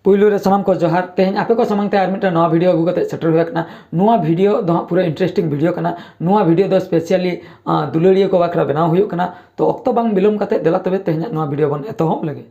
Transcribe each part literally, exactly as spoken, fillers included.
ᱯᱩᱭᱞᱩ ᱨᱮ ᱥᱟᱱᱟᱢ ᱠᱚ ᱡᱚᱦᱟᱨ᱾ ᱛᱮᱦᱮᱧ ᱟᱯᱮ ᱠᱚ ᱥᱟᱢᱟᱝ ᱛᱮ ᱟᱨ ᱢᱤᱫᱴᱟᱝ ᱱᱚᱣᱟ ᱵᱷᱤᱰᱤᱭᱳ ᱟᱹᱜᱩ ᱠᱟᱛᱮ ᱥᱮᱴᱮᱨ ᱦᱩᱭ ᱟᱠᱟᱱᱟ᱾ ᱱᱚᱣᱟ ᱵᱷᱤᱰᱤᱭᱳ ᱫᱚ ᱦᱟᱸᱜ ᱯᱩᱨᱟᱹ ᱤᱱᱴᱟᱨᱮᱥᱴᱤᱝ ᱵᱷᱤᱰᱤᱭᱳ ᱠᱟᱱᱟ᱾ ᱱᱚᱣᱟ ᱵᱷᱤᱰᱤᱭᱳ ᱫᱚ ᱥᱯᱮᱥᱟᱞᱤ ᱫᱩᱞᱟᱹᱲᱤᱭᱟᱹ ᱠᱚ ᱵᱟᱠᱷᱨᱟ ᱵᱮᱱᱟᱣ ᱦᱩᱭᱩᱜ ᱠᱟᱱᱟ᱾ ᱛᱚ ᱚᱠᱛᱚ ᱵᱟᱝ ᱵᱤᱞᱚᱢ ᱠᱟᱛᱮ ᱫᱮᱞᱟ ᱛᱚᱵᱮ ᱛᱮᱦᱮᱧᱟᱜ ᱱᱚᱣᱟ ᱵᱷᱤᱰᱤᱭᱳ ᱵᱚᱱ ᱮᱛᱚᱦᱚᱵ ᱞᱮᱜᱮ᱾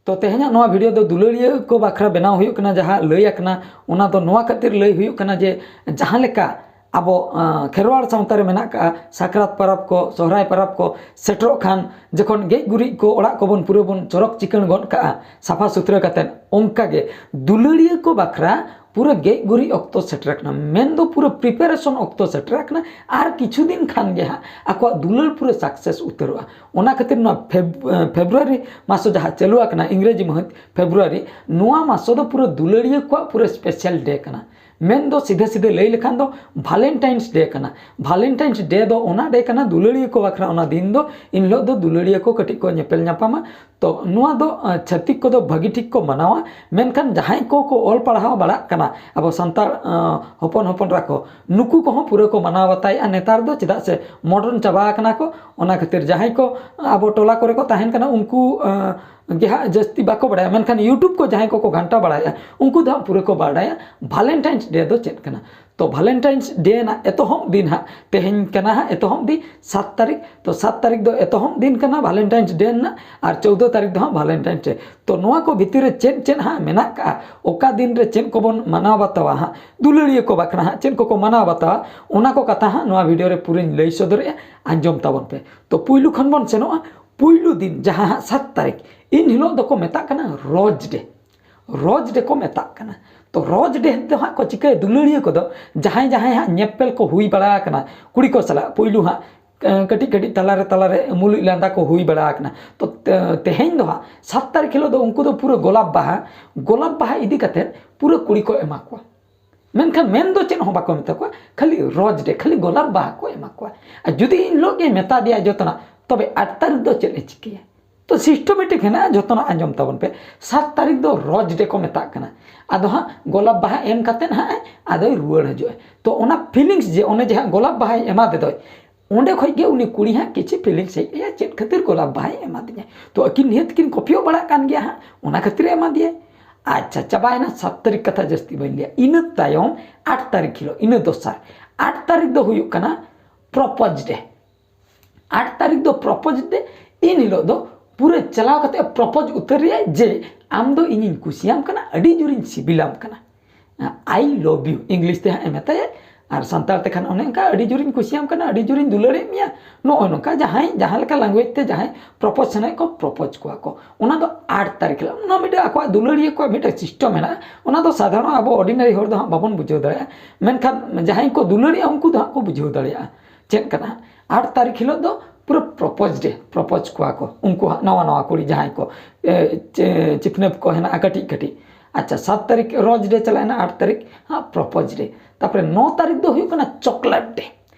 ᱛᱚ ᱛᱮᱦᱮᱧᱟᱜ ᱱᱚᱣᱟ ᱵᱷᱤᱰᱤᱭᱳ ᱫᱚ ᱫᱩᱞᱟᱹᱲᱤᱭᱟᱹ ᱠᱚ ᱵᱟᱠᱷᱨᱟ ᱵᱮᱱᱟᱣ ᱦᱩᱭᱩᱜ ᱠᱟᱱᱟ᱾ ᱡᱟᱦᱟᱸ ᱞᱟᱹᱭ ᱟᱠᱟᱱᱟ ᱚᱱᱟ ᱫᱚ ᱱᱚᱣᱟ ᱠᱷᱟᱹᱛᱤᱨ ᱞᱟᱹᱭ ᱦᱩᱭᱩᱜ ᱠᱟᱱᱟ ᱡᱮ ᱡᱟᱦᱟᱸ ᱞᱮᱠᱟ ᱟᱵᱚ ᱟᱸ, ᱠᱷᱮᱨᱣᱟᱲ ᱥᱟᱶᱛᱟ ᱨᱮ ᱢᱮᱱᱟᱜ ᱠᱟᱜᱼᱟ, ᱥᱟᱠᱨᱟᱛ ᱯᱚᱨᱚᱵᱽ ᱠᱚ, ᱥᱚᱦᱨᱟᱭ ᱯᱚᱨᱚᱵᱽ ᱠᱚ ᱥᱮᱴᱮᱨᱚᱜ ᱠᱷᱟᱱ ᱡᱚᱠᱷᱚᱱ ᱜᱮᱡ ᱜᱩᱨᱤᱡ ᱠᱚ ᱚᱲᱟᱜ ᱠᱚᱵᱚᱱ ᱯᱩᱨᱟᱹ ᱵᱚᱱ ᱪᱚᱨᱚᱠ ᱪᱤᱠᱟᱹᱬ ᱜᱚᱫ ᱠᱟᱜᱼᱟ ᱥᱟᱯᱷᱟ ᱥᱩᱛᱨᱟᱹ ᱠᱟᱛᱮᱫ, ᱚᱱᱠᱟᱜᱮ ᱫᱩᱞᱟᱹᱲᱤᱭᱟᱹ ᱠᱚ ᱵᱟᱠᱷᱨᱟ ᱯᱩᱨᱟᱹ ᱜᱮᱡ ᱜᱩᱨᱤᱡ ᱚᱠᱛᱚ ᱥᱮᱴᱮᱨ ᱟᱠᱟᱱᱟ, ᱢᱮᱱᱫᱚ ᱯᱩᱨᱟᱹ ᱯᱨᱤᱯᱟᱨᱮᱥᱚᱱ ᱚᱠᱛᱚ ᱥᱮᱴᱮᱨ ᱟᱠᱟᱱᱟ᱾ ᱟᱨ ᱠᱤᱪᱷᱩ ᱫᱤᱱ ᱠᱷᱟᱱ ᱜᱮ ᱦᱟᱸᱜ ᱟᱠᱚᱣᱟᱜ ᱫᱩᱞᱟᱹᱲ ᱯᱩᱨᱟᱹ ᱥᱟᱠᱥᱮᱥ ᱩᱛᱟᱹᱨᱚᱜᱼᱟ᱾ ᱚᱱᱟ ᱠᱷᱟᱹᱛᱤᱨ ᱱᱚᱣᱟ ᱯᱷᱮᱵ-, ᱯᱷᱮᱵᱽᱨᱩᱣᱟᱨᱤ ᱢᱟᱥ ᱡᱟᱦᱟᱸ ᱪᱟᱹᱞᱩ ᱟᱠᱟᱱᱟ, ᱤᱝᱨᱮᱡᱤ ᱢᱟᱹᱦᱤᱛ ᱯᱷᱮᱵᱽᱨᱩᱣᱟᱨᱤ, ᱱᱚᱣᱟ ᱢᱟᱥ ᱫᱚ ᱯᱩᱨᱟᱹ ᱫᱩᱞᱟᱹᱲᱤᱭᱟᱹ ᱠᱚᱣᱟᱜ ᱯᱩᱨᱟᱹ ᱥᱯᱮᱥᱟᱞ ᱰᱮ ᱠᱟᱱᱟ᱾ ᱢᱮᱱᱫᱚ ᱥᱤᱫᱷᱟᱹ ᱥᱤᱫᱷᱟᱹ ᱞᱟᱹᱭ ᱞᱮᱠᱷᱟᱱ ᱫᱚ ᱵᱷᱟᱞᱮᱱᱴᱟᱭᱤᱱᱥ ᱰᱮ ᱠᱟᱱᱟ᱾ ᱵᱷᱟᱞᱮᱱᱴᱟᱭᱤᱱᱥ ᱰᱮ ᱫᱚ ᱚᱱᱟ ᱰᱮ ᱠᱟᱱᱟ ᱫᱩᱞᱟᱹᱲᱤᱭᱟᱹ ᱠᱚ ᱵᱟᱠᱷᱨᱟ᱾ ᱚᱱᱟ ᱫᱤᱱ ᱫᱚ, ᱤᱱ ᱦᱤᱞᱳᱜ ᱫᱚ ᱫᱩᱞᱟᱹᱲᱤᱭᱟᱹ ᱠᱚ ᱠᱟᱹᱴᱤᱡ ᱠᱚ ᱧᱮᱯᱮᱞ ᱧᱟᱯᱟᱢᱟ᱾ ᱛᱚ ᱱᱚᱣᱟ ᱫᱚ ᱟᱸ, ᱪᱷᱟᱹᱛᱤᱠ ᱠᱚᱫᱚ ᱵᱷᱟᱹᱜᱤ ᱴᱷᱤᱠ ᱠᱚ ᱢᱟᱱᱟᱣᱟ, ᱢᱮᱱᱠᱷᱟᱱ ᱡᱟᱦᱟᱸᱭ ᱠᱚ ᱠᱚ ᱚᱞ ᱯᱟᱲᱦᱟᱣ ᱵᱟᱲᱟᱜ ᱠᱟᱱᱟ ᱟᱵᱚ ᱥᱟᱱᱛᱟᱲ ᱟᱸ, ᱦᱚᱯᱚᱱ ᱦᱚᱯᱚᱱ ᱨᱟ ᱠᱚ, ᱱᱩᱠᱩ ᱠᱚᱦᱚᱸ ᱯᱩᱨᱟᱹ ᱠᱚ ᱢᱟᱱᱟᱣ ᱵᱟᱛᱟᱣᱮᱫᱼᱟ ᱱᱮᱛᱟᱨ ᱫᱚ, ᱪᱮᱫᱟᱜ ᱥᱮ ᱢᱚᱰᱟᱨᱱ ᱪᱟᱵᱟ ᱟᱠᱟᱱᱟ ᱠᱚ᱾ ᱚᱱᱟ ᱠᱷᱟᱹᱛᱤᱨ ᱡᱟᱦᱟᱸᱭ ᱠᱚ ᱟᱵᱚ ᱴᱚᱞᱟ ᱠᱚᱨᱮ ᱠᱚ ᱛᱟᱦᱮᱱ ᱠᱟᱱᱟ ᱩᱱᱠᱩ ᱟᱸ, ᱜᱮ ᱦᱟᱸᱜ ᱡᱟᱹᱥᱛᱤ ᱵᱟᱠᱚ ᱵᱟᱲᱟᱭᱟ, ᱢᱮᱱᱠᱷᱟᱱ YouTube ᱠᱚ ᱡᱟᱦᱟᱸᱭ ᱠᱚᱠᱚ ᱜᱷᱟᱱᱴᱟ ᱵᱟᱲᱟᱭᱟ ᱩᱱᱠᱩ ᱫᱚ ᱦᱟᱸᱜ ᱯᱩᱨᱟᱹ ᱠᱚ ᱵᱟᱲᱟᱭᱟ ᱵᱷᱟᱞᱮᱱᱴᱟᱭᱤᱱᱥ ᱰᱮ ᱫᱚ ᱪᱮᱫ ᱠᱟᱱᱟ᱾ ᱛᱚ ᱵᱷᱟᱞᱮᱱᱴᱟᱭᱤᱱᱥ ᱰᱮ ᱨᱮᱱᱟᱜ ᱮᱛᱚᱦᱚᱵ ᱫᱤᱱ ᱦᱟᱸᱜ ᱛᱮᱦᱮᱧ ᱠᱟᱱᱟ ᱦᱟᱸᱜ ᱮᱛᱚᱦᱚᱵ ᱫᱤᱱ ᱥᱟᱛ ᱛᱟᱹᱨᱤᱠᱷ᱾ ᱛᱚ ᱥᱟᱛ ᱛᱟᱹᱨᱤᱠᱷ ᱫᱚ ᱮᱛᱚᱦᱚᱵ ᱫᱤᱱ ᱠᱟᱱᱟ ᱵᱷᱟᱞᱮᱱᱴᱟᱭᱤᱱᱥ ᱰᱮ ᱨᱮᱱᱟᱜ, ᱟᱨ ᱪᱳᱫᱽᱫᱳ ᱛᱟᱹᱨᱤᱠᱷ ᱫᱚ ᱦᱟᱸᱜ ᱵᱷᱟᱞᱮᱱᱴᱟᱭᱤᱱᱥ ᱰᱮ᱾ ᱛᱚ ᱱᱚᱣᱟ ᱠᱚ ᱵᱷᱤᱛᱤᱨ ᱨᱮ ᱪᱮᱫ ᱪᱮᱫ ᱦᱟᱸᱜ ᱢᱮᱱᱟᱜ ᱠᱟᱜᱼᱟ, ᱚᱠᱟ ᱫᱤᱱ ᱨᱮ ᱪᱮᱫ ᱠᱚᱵᱚᱱ ᱢᱟᱱᱟᱣ ᱵᱟᱛᱟᱣᱟ ᱦᱟᱸᱜ, ᱫᱩᱞᱟᱹᱲᱤᱭᱟᱹ ᱠᱚ ᱵᱟᱠᱷᱨᱟ ᱦᱟᱸᱜ ᱪᱮᱫ ᱠᱚᱠᱚ ᱢᱟᱱᱟᱣ ᱵᱟᱛᱟᱣᱟ, ᱚᱱᱟ ᱠᱚ ᱠᱟᱛᱷᱟ ᱦᱟᱸᱜ ᱱᱚᱣᱟ ᱵᱷᱤᱰᱤᱭᱳ ᱨᱮ ᱯᱩᱨᱟᱹᱧ ᱞᱟᱹᱭ ᱥᱚᱫᱚᱨᱮᱜᱼᱟ, ᱟᱸᱡᱚᱢ ᱛᱟᱵᱚᱱ ᱯᱮ᱾ ᱛᱚ ᱯᱩᱭᱞᱩ ᱠᱷᱚᱱ ᱵᱚᱱ ᱥᱮᱱᱚᱜᱼᱟ᱾ ᱯᱩᱭᱞᱩ ᱫᱤᱱ ᱡᱟᱦᱟᱸ ᱦᱟᱸᱜ ᱥᱟᱛ ᱛᱟᱹᱨᱤᱠᱷ, ᱤᱱ ᱦᱤᱞᱳᱜ ᱫᱚᱠᱚ ᱢᱮᱛᱟᱜ ᱠᱟᱱᱟ ᱨᱳᱡᱽ ᱰᱮ᱾ ᱨᱳᱡᱽ ᱰᱮ ᱠᱚ ᱢᱮᱛᱟᱜ ᱠᱟᱱᱟ᱾ ᱛᱚ ᱨᱳᱡᱽ ᱰᱮ ᱫᱚ ᱦᱟᱸᱜ ᱠᱚ ᱪᱤᱠᱟᱹᱭᱟ, ᱫᱩᱞᱟᱹᱲᱤᱭᱟᱹ ᱠᱚᱫᱚ ᱡᱟᱦᱟᱸᱭ ᱡᱟᱦᱟᱸᱭ ᱦᱟᱸᱜ ᱧᱮᱯᱮᱞ ᱠᱚ ᱦᱩᱭ ᱵᱟᱲᱟ ᱟᱠᱟᱱᱟ ᱠᱩᱲᱤ ᱠᱚ ᱥᱟᱞᱟᱜ, ᱯᱩᱭᱞᱩ ᱦᱟᱸᱜ ᱮᱸ, ᱠᱟᱹᱴᱤᱡ ᱠᱟᱹᱴᱤᱡ ᱛᱟᱞᱟᱨᱮ ᱛᱟᱞᱟᱨᱮ ᱢᱩᱞᱩᱡ ᱞᱟᱸᱫᱟ ᱠᱚ ᱦᱩᱭ ᱵᱟᱲᱟ ᱟᱠᱟᱱᱟ᱾ ᱛᱚ ᱛᱮ-, ᱛᱮᱦᱮᱧ ᱫᱚ ᱦᱟᱸᱜ ᱥᱟᱛ ᱛᱟᱹᱨᱤᱠᱷ ᱦᱤᱞᱳᱜ ᱫᱚ ᱩᱱᱠᱩ ᱫᱚ ᱯᱩᱨᱟᱹ ᱜᱳᱞᱟᱯ ᱵᱟᱦᱟ, ᱜᱳᱞᱟᱯ ᱵᱟᱦᱟ ᱤᱫᱤ ᱠᱟᱛᱮᱫ ᱯᱩᱨᱟᱹ ᱠᱩᱲᱤ ᱠᱚ ᱮᱢᱟ ᱠᱚᱣᱟ᱾ ᱢᱮᱱᱠᱷᱟᱱ ᱢᱮᱱ ᱫᱚ ᱪᱮᱫ ᱦᱚᱸ ᱵᱟᱠᱚ ᱢᱮᱛᱟ ᱠᱚᱣᱟ, ᱠᱷᱟᱹᱞᱤ ᱨᱳᱡᱽ ᱰᱮ, ᱠᱷᱟᱹᱞᱤ ᱜᱳᱞᱟᱯ ᱵᱟᱦᱟ ᱠᱚ ᱮᱢᱟ ᱠᱚᱣᱟ᱾ ᱟᱨ ᱡᱩᱫᱤ ᱤᱱ ᱦᱤᱞᱳᱜ ᱜᱮ ᱢᱮᱛᱟ ᱫᱮᱭᱟ ᱡᱚᱛᱚᱱᱟᱜ, ᱛᱚᱵᱮ ᱟᱴ ᱛᱟᱹᱨᱤᱠᱷ ᱫᱚ ᱪᱮᱫ ᱮ ᱪᱤᱠᱟᱹᱭᱟ? ᱛᱚ ᱥᱤᱥᱴᱚᱢᱮᱴᱤᱠ ᱦᱮᱱᱟᱜᱼᱟ, ᱡᱚᱛᱚᱱᱟᱜ ᱟᱸᱡᱚᱢ ᱛᱟᱵᱚᱱ ᱯᱮ᱾ ᱥᱟᱛ ᱛᱟᱹᱨᱤᱠᱷ ᱫᱚ ᱨᱳᱡᱽ ᱰᱮ ᱠᱚ ᱢᱮᱛᱟᱜ ᱠᱟᱱᱟ᱾ ᱟᱫᱚ ᱦᱟᱸᱜ ᱜᱳᱞᱟᱯ ᱵᱟᱦᱟ ᱮᱢ ᱠᱟᱛᱮᱫ ᱦᱟᱸᱜ ᱟᱫᱚᱭ ᱨᱩᱣᱟᱹᱲ ᱦᱤᱡᱩᱜᱼᱟ᱾ ᱛᱚ ᱚᱱᱟ ᱯᱷᱤᱞᱤᱝᱥ ᱡᱮ ᱚᱱᱮ ᱡᱮ ᱦᱟᱸᱜ ᱜᱳᱞᱟᱯ ᱵᱟᱦᱟᱭ ᱮᱢᱟ ᱫᱮᱫᱚᱭ, ᱚᱸᱰᱮ ᱠᱷᱚᱡ ᱜᱮ ᱩᱱᱤ ᱠᱩᱲᱤ ᱦᱟᱸᱜ ᱠᱤᱪᱷᱩ ᱯᱷᱤᱞᱤᱝᱥ ᱦᱮᱡ ᱟᱭᱟ, ᱪᱮᱫ ᱠᱷᱟᱹᱛᱤᱨ ᱜᱳᱞᱟᱯ ᱵᱟᱦᱟᱭ ᱮᱢᱟ ᱫᱤᱧᱟ᱾ ᱛᱚ ᱟᱹᱠᱤᱱ ᱱᱤᱦᱟᱹᱛ ᱠᱤᱱ ᱠᱚᱯᱷᱤᱭᱚᱜ ᱵᱟᱲᱟᱜ ᱠᱟᱱ ᱜᱮᱭᱟ ᱦᱟᱸᱜ, ᱚᱱᱟ ᱠᱷᱟᱹᱛᱤᱨᱮ ᱮᱢᱟ ᱫᱮᱭᱟᱭ᱾ ᱟᱪᱪᱷᱟ, ᱪᱟᱵᱟᱭᱮᱱᱟ ᱥᱟᱛ ᱛᱟᱹᱨᱤᱠᱷ ᱠᱟᱛᱷᱟ, ᱡᱟᱹᱥᱛᱤ ᱵᱟᱹᱧ ᱞᱟᱹᱭᱟ᱾ ᱤᱱᱟᱹ ᱛᱟᱭᱚᱢ ᱟᱴ ᱛᱟᱹᱨᱤᱠᱷ ᱦᱤᱞᱳᱜ, ᱤᱱᱟᱹ ᱫᱚᱥᱟᱨ ᱟᱴ ᱛᱟᱹᱨᱤᱠᱷ ᱫᱚ ᱦᱩᱭᱩᱜ ᱠᱟᱱᱟ ᱯᱨᱚᱯᱳᱡᱽ ᱰᱮ᱾ ᱟᱴ ᱛᱟᱹᱨᱤᱠᱷ ᱫᱚ ᱯᱨᱚᱯᱳᱡᱽ ᱰᱮ᱾ ᱤᱱ ᱦᱤᱞᱳᱜ ᱫᱚ ᱯᱩᱨᱟᱹ ᱪᱟᱞᱟᱣ ᱠᱟᱛᱮ ᱯᱨᱚᱯᱳᱡᱽ ᱩᱛᱟᱹᱨ ᱨᱮᱭᱟᱭ ᱡᱮ, "ᱟᱢ ᱫᱚ ᱤᱧᱤᱧ ᱠᱩᱥᱤᱭᱟᱢ ᱠᱟᱱᱟ, ᱟᱹᱰᱤ ᱡᱳᱨᱤᱧ ᱥᱤᱵᱤᱞᱟᱢ ᱠᱟᱱᱟ, I love you" ᱤᱝᱞᱤᱥ ᱛᱮ ᱦᱟᱸᱜ ᱮ ᱢᱮᱛᱟᱭᱟ᱾ ᱟᱨ ᱥᱟᱱᱛᱟᱲ ᱛᱮᱠᱷᱟᱱ ᱚᱱᱮ ᱚᱱᱠᱟ, "ᱟᱹᱰᱤ ᱡᱳᱨᱤᱧ ᱠᱩᱥᱤᱭᱟᱢ ᱠᱟᱱᱟ, ᱟᱹᱰᱤ ᱡᱳᱨᱤᱧ ᱫᱩᱞᱟᱹᱲᱮᱫ ᱢᱮᱭᱟ", ᱱᱚᱜᱼᱚ ᱱᱚᱝᱠᱟ᱾ ᱡᱟᱦᱟᱸᱭ ᱡᱟᱦᱟᱸ ᱞᱮᱠᱟ ᱞᱮᱝᱜᱩᱭᱮᱡᱽ ᱛᱮ ᱡᱟᱦᱟᱸᱭ ᱯᱨᱚᱯᱳᱡᱽ ᱥᱟᱱᱟᱭᱮᱫ ᱠᱚ, ᱯᱨᱚᱯᱳᱡᱽ ᱠᱚᱣᱟ ᱠᱚ᱾ ᱚᱱᱟ ᱫᱚ ᱟᱴ ᱛᱟᱹᱨᱤᱠᱷ ᱦᱤᱞᱳᱜ᱾ ᱚᱱᱟ ᱢᱤᱫᱴᱮᱱ ᱟᱠᱚᱣᱟᱜ ᱫᱩᱞᱟᱹᱲᱤᱭᱟᱹ ᱠᱚᱣᱟᱜ ᱢᱤᱫᱴᱮᱱ ᱥᱤᱥᱴᱮᱢ ᱢᱮᱱᱟᱜᱼᱟ᱾ ᱚᱱᱟ ᱫᱚ ᱥᱟᱫᱷᱟᱨᱚᱱ ᱟᱵᱚ ᱚᱨᱰᱤᱱᱟᱨᱤ ᱦᱚᱲ ᱫᱚ ᱦᱟᱸᱜ ᱵᱟᱵᱚᱱ ᱵᱩᱡᱷᱟᱹᱣ ᱫᱟᱲᱮᱭᱟᱜᱼᱟ, ᱢᱮᱱᱠᱷᱟᱱ ᱡᱟᱦᱟᱸᱭ ᱠᱚ ᱫᱩᱞᱟᱹᱲᱤᱭᱟᱹ ᱩᱱᱠᱩ ᱫᱚ ᱦᱟᱸᱜ ᱠᱚ ᱵᱩᱡᱷᱟᱹᱣ ᱫᱟᱲᱮᱭᱟᱜᱼᱟ᱾ ᱪᱮᱫ ᱠᱟᱱᱟ ᱦᱟᱸᱜ? ᱟᱴ ᱛᱟᱹᱨᱤᱠᱷ ᱦᱤᱞᱳᱜ ᱫᱚ ᱯᱩᱨᱟᱹ ᱯᱨᱚᱯᱳᱡᱽ ᱰᱮ, ᱯᱨᱚᱯᱳᱡᱽ ᱠᱚᱣᱟ ᱠᱚ ᱩᱱᱠᱩ ᱦᱟᱸᱜ ᱱᱟᱣᱟ ᱱᱟᱣᱟ ᱠᱩᱲᱤ ᱡᱟᱦᱟᱸᱭ ᱠᱚ, ᱮ, ᱪᱮ-, ᱪᱤᱯᱱᱟᱹᱯ ᱠᱚ ᱦᱮᱱᱟᱜᱼᱟ ᱠᱟᱹᱴᱤᱡ ᱠᱟᱹᱴᱤᱡ᱾ ᱟᱪᱪᱷᱟ, ᱥᱟᱛ ᱛᱟᱹᱨᱤᱠᱷ ᱨᱳᱡᱽ ᱰᱮ ᱪᱟᱞᱟᱣᱮᱱᱟ, ᱟᱴ ᱛᱟᱹᱨᱤᱠᱷ ᱦᱟᱸᱜ ᱯᱨᱚᱯᱳᱡᱽ ᱰᱮ᱾ ᱛᱟᱨᱯᱚᱨᱮ ᱱᱚ ᱛᱟᱹᱨᱤᱠᱷ ᱫᱚ ᱦᱩᱭᱩᱜ ᱠᱟᱱᱟ ᱪᱚᱠᱞᱮᱴ ᱰᱮ᱾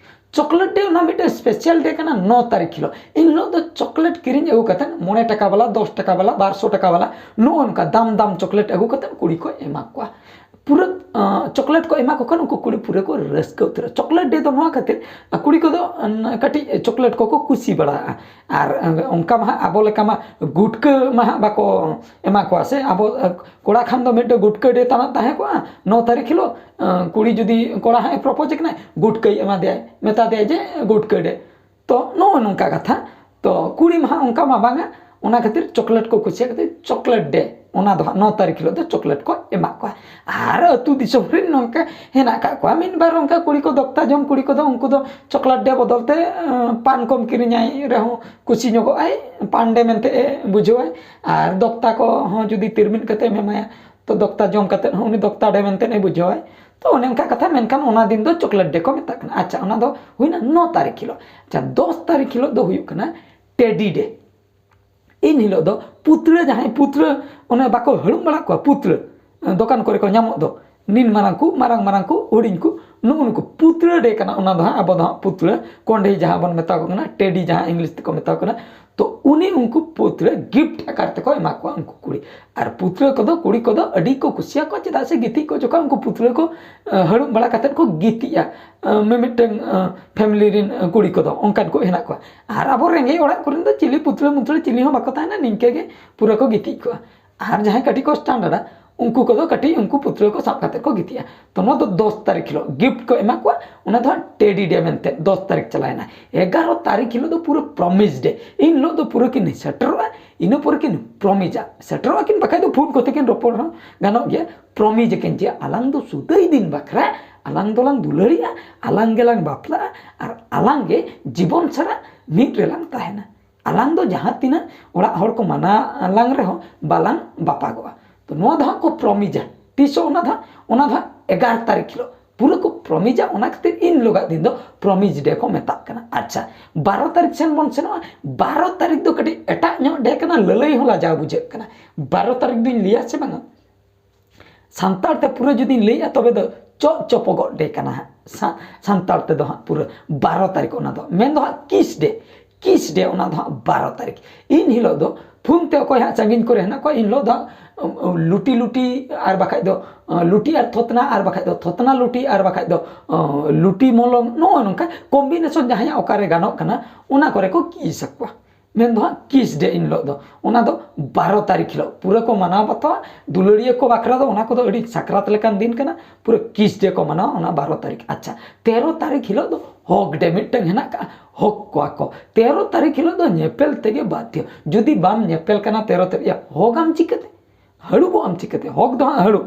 ᱪᱚᱠᱞᱮᱴ ᱰᱮ ᱚᱱᱟ ᱢᱤᱫᱴᱮᱱ ᱥᱯᱮᱥᱟᱞ ᱰᱮ ᱠᱟᱱᱟ ᱱᱚ ᱛᱟᱹᱨᱤᱠᱷ ᱦᱤᱞᱳᱜ᱾ ᱮᱱ ᱦᱤᱞᱳᱜ ᱫᱚ ᱪᱚᱠᱞᱮᱴ ᱠᱤᱨᱤᱧ ᱟᱹᱜᱩ ᱠᱟᱛᱮᱫ, ᱢᱚᱬᱮ ᱴᱟᱠᱟ ᱵᱟᱞᱟ, ᱫᱚᱥ ᱴᱟᱠᱟ ᱵᱟᱞᱟ, ᱵᱟᱨᱥᱚ ᱴᱟᱠᱟ ᱵᱟᱞᱟ, ᱱᱚᱜᱼᱚ ᱱᱚᱝᱠᱟ ᱫᱟᱢ ᱫᱟᱢ ᱪᱚᱠᱞᱮᱴ ᱟᱹᱜᱩ ᱠᱟᱛᱮᱫ ᱠᱩᱲᱤ ᱠᱚ ᱮᱢᱟ ᱠᱚᱣᱟ᱾ ᱯᱩᱨᱟᱹ, ᱟᱸ, ᱪᱚᱠᱞᱮᱴ ᱠᱚ ᱮᱢᱟ ᱠᱚ ᱠᱷᱟᱱ ᱩᱱᱠᱩ ᱠᱩᱲᱤ ᱯᱩᱨᱟᱹ ᱠᱚ ᱨᱟᱹᱥᱠᱟᱹ ᱩᱛᱟᱹᱨᱚᱜᱼᱟ᱾ ᱪᱚᱠᱞᱮᱴ ᱰᱮ ᱫᱚ ᱱᱚᱣᱟ ᱠᱷᱟᱹᱛᱤᱨ, ᱟᱨ ᱠᱩᱲᱤ ᱠᱚᱫᱚ, ᱟᱸ, ᱠᱟᱹᱴᱤᱡ ᱪᱚᱠᱞᱮᱴ ᱠᱚᱠᱚ ᱠᱩᱥᱤ ᱵᱟᱲᱟᱜᱼᱟ᱾ ᱟᱨ, ᱟᱸ, ᱚᱱᱠᱟ ᱢᱟ ᱦᱟᱸᱜ ᱟᱵᱚ ᱞᱮᱠᱟ ᱢᱟ ᱜᱩᱴᱠᱟᱹ ᱢᱟ ᱦᱟᱸᱜ ᱵᱟᱠᱚ ᱮᱢᱟ ᱠᱚᱣᱟ ᱥᱮ᱾ ᱟᱵᱚ, ᱟᱸ, ᱠᱚᱲᱟ ᱠᱷᱟᱱ ᱫᱚ ᱢᱤᱫᱴᱮᱱ ᱜᱩᱴᱠᱟᱹ ᱰᱮ ᱛᱟᱱᱟᱜ ᱛᱟᱦᱮᱸ ᱠᱚᱜᱼᱟ ᱱᱚ ᱛᱟᱹᱨᱤᱠᱷ ᱦᱤᱞᱳᱜ᱾ ᱟᱸ, ᱠᱩᱲᱤ ᱡᱩᱫᱤ, ᱠᱚᱲᱟ ᱦᱟᱸᱜ ᱮ ᱯᱨᱚᱯᱳᱡᱽ ᱠᱟᱱᱟᱭ, ᱜᱩᱴᱠᱟᱹᱭ ᱮᱢᱟ ᱫᱮᱭᱟᱭ, ᱢᱮᱛᱟ ᱫᱮᱭᱟᱭ ᱡᱮ ᱜᱩᱴᱠᱟᱹ ᱰᱮ᱾ ᱛᱚ ᱱᱚᱜᱼᱚ ᱱᱚᱝᱠᱟ ᱠᱟᱛᱷᱟ᱾ ᱛᱚ ᱠᱩᱲᱤ ᱢᱟ ᱦᱟᱸᱜ ᱚᱱᱠᱟ ᱢᱟ ᱵᱟᱝᱟ, ᱚᱱᱟ ᱠᱷᱟᱹᱛᱤᱨ ᱪᱚᱠᱞᱮᱴ ᱠᱚ ᱠᱩᱥᱤᱭᱟᱜ ᱠᱷᱟᱹᱛᱤᱨ ᱪᱚᱠᱞᱮᱴ ᱰᱮ, ᱚᱱᱟ ᱫᱚ ᱦᱟᱸᱜ ᱱᱚ ᱛᱟᱹᱨᱤᱠᱷ ᱦᱤᱞᱳᱜ ᱫᱚ ᱪᱚᱠᱞᱮᱴ ᱠᱚ ᱮᱢᱟ ᱠᱚᱣᱟ᱾ ᱟᱨ ᱟᱹᱛᱩ ᱫᱤᱥᱚᱢ ᱨᱮᱱ ᱱᱚᱝᱠᱟ ᱦᱮᱱᱟᱜ ᱟᱠᱟᱫ ᱠᱚᱣᱟ ᱢᱤᱫ ᱵᱟᱨ ᱚᱱᱠᱟ ᱠᱩᱲᱤ ᱠᱚ, ᱫᱚᱠᱛᱟ ᱡᱚᱢ ᱠᱩᱲᱤ ᱠᱚᱫᱚ, ᱩᱱᱠᱩ ᱫᱚ ᱪᱚᱠᱞᱮᱴ ᱰᱮ ᱵᱚᱫᱚᱞ ᱛᱮ, ᱟᱸ, ᱯᱟᱱ ᱠᱚᱢ ᱠᱤᱨᱤᱧᱟᱭ ᱨᱮᱦᱚᱸ ᱠᱩᱥᱤ ᱧᱚᱜᱚᱜ ᱟᱭ, ᱯᱟᱱ ᱰᱮ ᱢᱮᱱᱛᱮ ᱮ ᱵᱩᱡᱷᱟᱹᱣᱟᱭ᱾ ᱟᱨ ᱫᱚᱠᱛᱟ ᱠᱚ ᱦᱚᱸ ᱡᱩᱫᱤ ᱛᱤᱨᱢᱤᱫ ᱠᱟᱛᱮ ᱮᱢ ᱮᱢᱟᱭᱟ, ᱛᱚ ᱫᱚᱠᱛᱟ ᱡᱚᱢ ᱠᱟᱛᱮ ᱦᱚᱸ ᱩᱱᱤ ᱫᱚᱠᱛᱟ ᱰᱮ ᱢᱮᱱᱛᱮ ᱮ ᱵᱩᱡᱷᱟᱹᱣᱟᱭ᱾ ᱛᱚ ᱚᱱᱮ ᱚᱱᱠᱟ ᱠᱟᱛᱷᱟ, ᱢᱮᱱᱠᱷᱟᱱ ᱚᱱᱟ ᱫᱤᱱ ᱫᱚ ᱪᱚᱠᱞᱮᱴ ᱰᱮ ᱠᱚ ᱢᱮᱛᱟᱜ ᱠᱟᱱᱟ᱾ ᱟᱪᱪᱷᱟ, ᱚᱱᱟ ᱫᱚ ᱦᱩᱭᱱᱟ ᱱᱚ ᱛᱟᱹᱨᱤᱠᱷ ᱦᱤᱞᱳᱜ᱾ ᱟᱪᱪᱷᱟ, ᱫᱚᱥ ᱛᱟᱹᱨᱤᱠᱷ ᱦᱤᱞᱳᱜ ᱫᱚ ᱦᱩᱭᱩᱜ ᱠᱟᱱᱟ ᱴᱮᱰᱤ ᱰᱮ᱾ ᱤᱱ ᱦᱤᱞᱳᱜ ᱫᱚ ᱯᱩᱛᱲᱟᱹ, ᱡᱟᱦᱟᱸᱭ ᱯᱩᱛᱲᱟᱹ ᱚᱱᱮ ᱵᱟᱠᱚ ᱦᱟᱹᱲᱩᱵ ᱵᱟᱲᱟ ᱠᱚᱣᱟ, ᱯᱩᱛᱲᱟᱹ, ᱫᱚᱠᱟᱱ ᱠᱚᱨᱮ ᱠᱚ ᱧᱟᱢᱚᱜ ᱫᱚ, ᱱᱤᱱ ᱢᱟᱨᱟᱝ ᱠᱚ, ᱢᱟᱨᱟᱝ ᱢᱟᱨᱟᱝ ᱠᱚ, ᱦᱩᱰᱤᱧ ᱠᱚ, ᱱᱩᱜᱼᱩ ᱱᱩᱠᱩ ᱯᱩᱛᱲᱟᱹ ᱰᱮ ᱠᱟᱱᱟ᱾ ᱚᱱᱟ ᱫᱚ ᱦᱟᱸᱜ ᱟᱵᱚ ᱫᱚ ᱦᱟᱸᱜ ᱯᱩᱛᱲᱟᱹ, ᱠᱚᱸᱰᱮ ᱡᱟᱦᱟᱸ ᱵᱚᱱ ᱢᱮᱛᱟ ᱠᱚ ᱠᱟᱱᱟ, ᱴᱮᱰᱤ ᱡᱟᱦᱟᱸ ᱤᱝᱞᱤᱥ ᱛᱮᱠᱚ ᱢᱮᱛᱟ ᱠᱚ ᱠᱟᱱᱟ, ᱛᱚ ᱩᱱᱤ ᱩᱱᱠᱩ ᱯᱩᱛᱲᱟᱹ ᱜᱤᱯᱷᱴ ᱟᱠᱟᱨ ᱛᱮᱠᱚ ᱮᱢᱟ ᱠᱚᱣᱟ ᱩᱱᱠᱩ ᱠᱩᱲᱤ᱾ ᱟᱨ ᱯᱩᱛᱲᱟᱹ ᱠᱚᱫᱚ ᱠᱩᱲᱤ ᱠᱚᱫᱚ ᱟᱹᱰᱤ ᱠᱚ ᱠᱩᱥᱤᱭᱟᱠᱚᱣᱟ, ᱪᱮᱫᱟᱜ ᱥᱮ ᱜᱤᱛᱤᱡ ᱠᱚ ᱡᱚᱠᱷᱚᱱ ᱩᱱᱠᱩ ᱯᱩᱛᱲᱟᱹ ᱠᱚ, ᱟᱸ, ᱦᱟᱹᱲᱩᱵ ᱵᱟᱲᱟ ᱠᱟᱛᱮᱫ ᱠᱚ ᱜᱤᱛᱤᱡᱼᱟ᱾ ᱟᱸ, ᱢᱤᱢᱤᱫᱴᱟᱝ, ᱟᱸ, ᱯᱷᱮᱢᱤᱞᱤ ᱨᱮᱱ, ᱟᱸ, ᱠᱩᱲᱤ ᱠᱚᱫᱚ ᱚᱱᱠᱟᱱ ᱠᱚ ᱦᱮᱱᱟᱜ ᱠᱚᱣᱟ᱾ ᱟᱨ ᱟᱵᱚ ᱨᱮᱸᱜᱮᱡ ᱚᱲᱟᱜ ᱠᱚᱨᱮᱱ ᱫᱚ ᱪᱤᱞᱤ ᱯᱩᱛᱲᱟᱹ ᱢᱩᱛᱲᱟᱹ ᱪᱤᱞᱤ ᱦᱚᱸ ᱵᱟᱠᱚ ᱛᱟᱦᱮᱱᱟ, ᱱᱤᱝᱠᱟᱹ ᱜᱮ ᱯᱩᱨᱟᱹ ᱠᱚ ᱜᱤᱛᱤᱡ ᱠᱚᱜᱼᱟ᱾ ᱟᱨ ᱡᱟᱦᱟᱸᱭ ᱠᱟᱹᱴᱤᱡ ᱠᱚ ᱥᱴᱟᱱᱰᱟᱨᱰᱟ, ᱩᱱᱠᱩ ᱠᱚᱫᱚ ᱠᱟᱹᱴᱤᱡ ᱩᱱᱠᱩ ᱯᱩᱛᱲᱟᱹ ᱠᱚ ᱥᱟᱵ ᱠᱟᱛᱮ ᱠᱚ ᱜᱤᱛᱤᱡᱼᱟ᱾ ᱛᱚ ᱱᱚᱣᱟ ᱫᱚ ᱫᱚᱥ ᱛᱟᱹᱨᱤᱠᱷ ᱦᱤᱞᱳᱜ ᱜᱤᱯᱷᱴ ᱠᱚ ᱮᱢᱟ ᱠᱚᱣᱟ, ᱚᱱᱟ ᱫᱚ ᱦᱟᱸᱜ ᱴᱮᱰᱤ ᱰᱮ ᱢᱮᱱᱛᱮ᱾ ᱫᱚᱥ ᱛᱟᱹᱨᱤᱠᱷ ᱪᱟᱞᱟᱣᱮᱱᱟ, ᱮᱜᱟᱨᱚ ᱛᱟᱹᱨᱤᱠᱷ ᱦᱤᱞᱳᱜ ᱫᱚ ᱯᱩᱨᱟᱹ ᱯᱨᱚᱢᱤᱥ ᱰᱮ᱾ ᱤᱱ ᱦᱤᱞᱳᱜ ᱫᱚ ᱯᱩᱨᱟᱹ ᱠᱤᱱ ᱥᱮᱴᱮᱨᱚᱜᱼᱟ, ᱤᱱᱟᱹ ᱯᱚᱨᱮ ᱠᱤᱱ ᱯᱨᱚᱢᱤᱡᱟ᱾ ᱥᱮᱴᱮᱨᱚᱜᱼᱟ ᱠᱤᱱ, ᱵᱟᱠᱷᱟᱡ ᱫᱚ ᱯᱷᱳᱱ ᱠᱚᱛᱮ ᱠᱤᱱ ᱨᱚᱯᱚᱲ ᱦᱚᱸ ᱜᱟᱱᱚᱜ ᱜᱮᱭᱟ᱾ ᱯᱨᱚᱢᱤᱡᱽ ᱟᱹᱠᱤᱱ ᱡᱮ ᱟᱞᱟᱝ ᱫᱚ ᱥᱩᱫᱟᱹᱭ ᱫᱤᱱ ᱵᱟᱠᱷᱨᱟ ᱟᱞᱟᱝ ᱫᱚᱞᱟᱝ ᱫᱩᱞᱟᱹᱲᱤᱜᱼᱟ, ᱟᱞᱟᱝ ᱜᱮᱞᱟᱝ ᱵᱟᱯᱞᱟᱜᱼᱟ, ᱟᱨ ᱟᱞᱟᱝ ᱜᱮ ᱡᱤᱵᱚᱱ ᱥᱟᱨᱟ ᱢᱤᱫ ᱨᱮᱞᱟᱝ ᱛᱟᱦᱮᱱᱟ᱾ ᱟᱞᱟᱝ ᱫᱚ ᱡᱟᱦᱟᱸ ᱛᱤᱱᱟᱹᱜ ᱚᱲᱟᱜ ᱦᱚᱲ ᱠᱚ ᱢᱟᱱᱟ ᱟᱞᱟᱝ ᱨᱮᱦᱚᱸ ᱵᱟᱞᱟᱝ ᱵᱟᱯᱟᱜᱚᱜᱼᱟ᱾ ᱛᱚ ᱱᱚᱣᱟ ᱫᱚ ᱦᱟᱸᱜ ᱠᱚ ᱯᱨᱚᱢᱤᱡᱟ᱾ ᱛᱤᱥᱚᱜ ᱚᱱᱟ ᱫᱚ ᱦᱟᱸᱜ? ᱚᱱᱟ ᱫᱚ ᱦᱟᱸᱜ ᱮᱜᱟᱨᱚ ᱛᱟᱹᱨᱤᱠᱷ ᱦᱤᱞᱳᱜ ᱯᱩᱨᱟᱹ ᱠᱚ ᱯᱨᱚᱢᱤᱡᱟ᱾ ᱚᱱᱟ ᱠᱷᱟᱹᱛᱤᱨ ᱤᱱ ᱦᱤᱞᱳᱜᱟᱜ ᱫᱤᱱ ᱫᱚ ᱯᱨᱚᱢᱤᱡᱽ ᱰᱮ ᱠᱚ ᱢᱮᱛᱟᱜ ᱠᱟᱱᱟ᱾ ᱟᱪᱪᱷᱟ, ᱵᱟᱨᱚ ᱛᱟᱹᱨᱤᱠᱷ ᱥᱮᱱ ᱵᱚᱱ ᱥᱮᱱᱚᱜᱼᱟ᱾ ᱵᱟᱨᱚ ᱛᱟᱹᱨᱤᱠᱷ ᱫᱚ ᱠᱟᱹᱴᱤᱡ ᱮᱴᱟᱜ ᱧᱚᱜ ᱰᱮ ᱠᱟᱱᱟ, ᱞᱟᱹᱞᱟᱹᱭ ᱦᱚᱸ ᱞᱟᱡᱟᱣ ᱵᱩᱡᱷᱟᱹᱜ ᱠᱟᱱᱟ᱾ ᱵᱟᱨᱚ ᱛᱟᱹᱨᱤᱠᱷ ᱫᱚᱧ ᱞᱟᱹᱭᱟ ᱥᱮ ᱵᱟᱝᱟ? ᱥᱟᱱᱛᱟᱲ ᱛᱮ ᱯᱩᱨᱟᱹ ᱡᱩᱫᱤᱧ ᱞᱟᱹᱭᱟ, ᱛᱚᱵᱮ ᱫᱚ ᱪᱚᱜ ᱪᱚᱯᱚᱜᱚᱜ ᱰᱮ ᱠᱟᱱᱟ ᱦᱟᱸᱜ᱾ ᱥᱟ-, ᱥᱟᱱᱛᱟᱲ ᱛᱮᱫᱚ ᱦᱟᱸᱜ ᱯᱩᱨᱟᱹ ᱵᱟᱨᱚ ᱛᱟᱹᱨᱤᱠᱷ ᱚᱱᱟ ᱫᱚ᱾ ᱢᱮᱱ ᱫᱚ ᱦᱟᱸᱜ ᱠᱤᱥ ᱰᱮ, ᱠᱤᱥ ᱰᱮ ᱚᱱᱟ ᱫᱚ ᱦᱟᱸᱜ ᱵᱟᱨᱚ ᱛᱟᱹᱨᱤᱠᱷ᱾ ᱤᱱ ᱦᱤᱞᱳᱜ ᱫᱚ ᱯᱷᱳᱱ ᱛᱮ ᱚᱠᱚᱭ ᱦᱟᱸᱜ ᱥᱟᱺᱜᱤᱧ ᱠᱚᱨᱮ ᱦᱮᱱᱟᱜ ᱠᱚᱣᱟ, ᱤᱱ ᱦᱤᱞᱳᱜ ᱫᱚ ᱦᱟᱸᱜ, ᱩᱢ, ᱩᱢ, ᱞᱩᱴᱤ ᱞᱩᱴᱤ ᱟᱨ ᱵᱟᱠᱷᱟᱡ ᱫᱚ, ᱟᱸ, ᱞᱩᱴᱤ ᱟᱨ ᱛᱷᱚᱛᱱᱟ ᱟᱨ ᱵᱟᱠᱷᱟᱡ ᱫᱚ ᱛᱷᱚᱛᱱᱟ ᱞᱩᱴᱤ ᱟᱨ ᱵᱟᱠᱷᱟᱡ ᱫᱚ, ᱟᱸ, ᱞᱩᱴᱤ ᱢᱚᱞᱚᱝ, ᱱᱚᱜᱼᱚ ᱱᱚᱝᱠᱟ ᱠᱚᱢᱵᱤᱱᱮᱥᱚᱱ ᱡᱟᱦᱟᱸᱭᱟᱜ ᱚᱠᱟᱨᱮ ᱜᱟᱱᱚᱜ ᱠᱟᱱᱟ, ᱚᱱᱟ ᱠᱚᱨᱮ ᱠᱚ ᱠᱤᱥ ᱟᱠᱚᱣᱟ᱾ ᱢᱮᱱ ᱫᱚ ᱦᱟᱸᱜ ᱠᱤᱥ ᱰᱮ ᱤᱱ ᱦᱤᱞᱳᱜ ᱫᱚ, ᱚᱱᱟ ᱫᱚ ᱵᱟᱨᱚ ᱛᱟᱹᱨᱤᱠᱷ ᱦᱤᱞᱳᱜ ᱯᱩᱨᱟᱹ ᱠᱚ ᱢᱟᱱᱟᱣ ᱵᱟᱛᱟᱣᱟ᱾ ᱫᱩᱞᱟᱹᱲᱤᱭᱟᱹ ᱠᱚ ᱵᱟᱠᱷᱨᱟ ᱫᱚ ᱚᱱᱟ ᱠᱚᱫᱚ ᱟᱹᱰᱤ ᱥᱟᱠᱨᱟᱛ ᱞᱮᱠᱟᱱ ᱫᱤᱱ ᱠᱟᱱᱟ, ᱯᱩᱨᱟᱹ ᱠᱤᱥ ᱰᱮ ᱠᱚ ᱢᱟᱱᱟᱣᱟ ᱚᱱᱟ ᱵᱟᱨᱚ ᱛᱟᱹᱨᱤᱠᱷ᱾ ᱟᱪᱪᱷᱟ, ᱛᱮᱨᱚ ᱛᱟᱹᱨᱤᱠᱷ ᱦᱤᱞᱳᱜ ᱫᱚ ᱦᱚᱜᱽ ᱰᱮ ᱢᱤᱫᱴᱟᱝ ᱦᱮᱱᱟᱜ ᱠᱟᱜᱼᱟ, ᱦᱚᱜᱽ ᱠᱚᱣᱟ ᱠᱚ᱾ ᱛᱮᱨᱚ ᱛᱟᱹᱨᱤᱠᱷ ᱦᱤᱞᱳᱜ ᱫᱚ ᱧᱮᱯᱮᱞ ᱛᱮᱜᱮ ᱵᱟᱫᱷᱭᱚ᱾ ᱡᱩᱫᱤ ᱵᱟᱢ ᱧᱮᱯᱮᱞ ᱠᱟᱱᱟ ᱛᱮᱨᱚ ᱛᱟᱹᱨᱤᱠᱷ, ᱭᱟ, ᱦᱚᱜᱽ ᱟᱢ ᱪᱤᱠᱟᱹᱛᱮ? ᱦᱟᱹᱲᱩᱵᱚᱜ ᱟᱢ ᱪᱤᱠᱟᱹᱛᱮ? ᱦᱚᱜᱽ ᱫᱚ ᱦᱟᱸᱜ ᱦᱟᱹᱲᱩᱵ,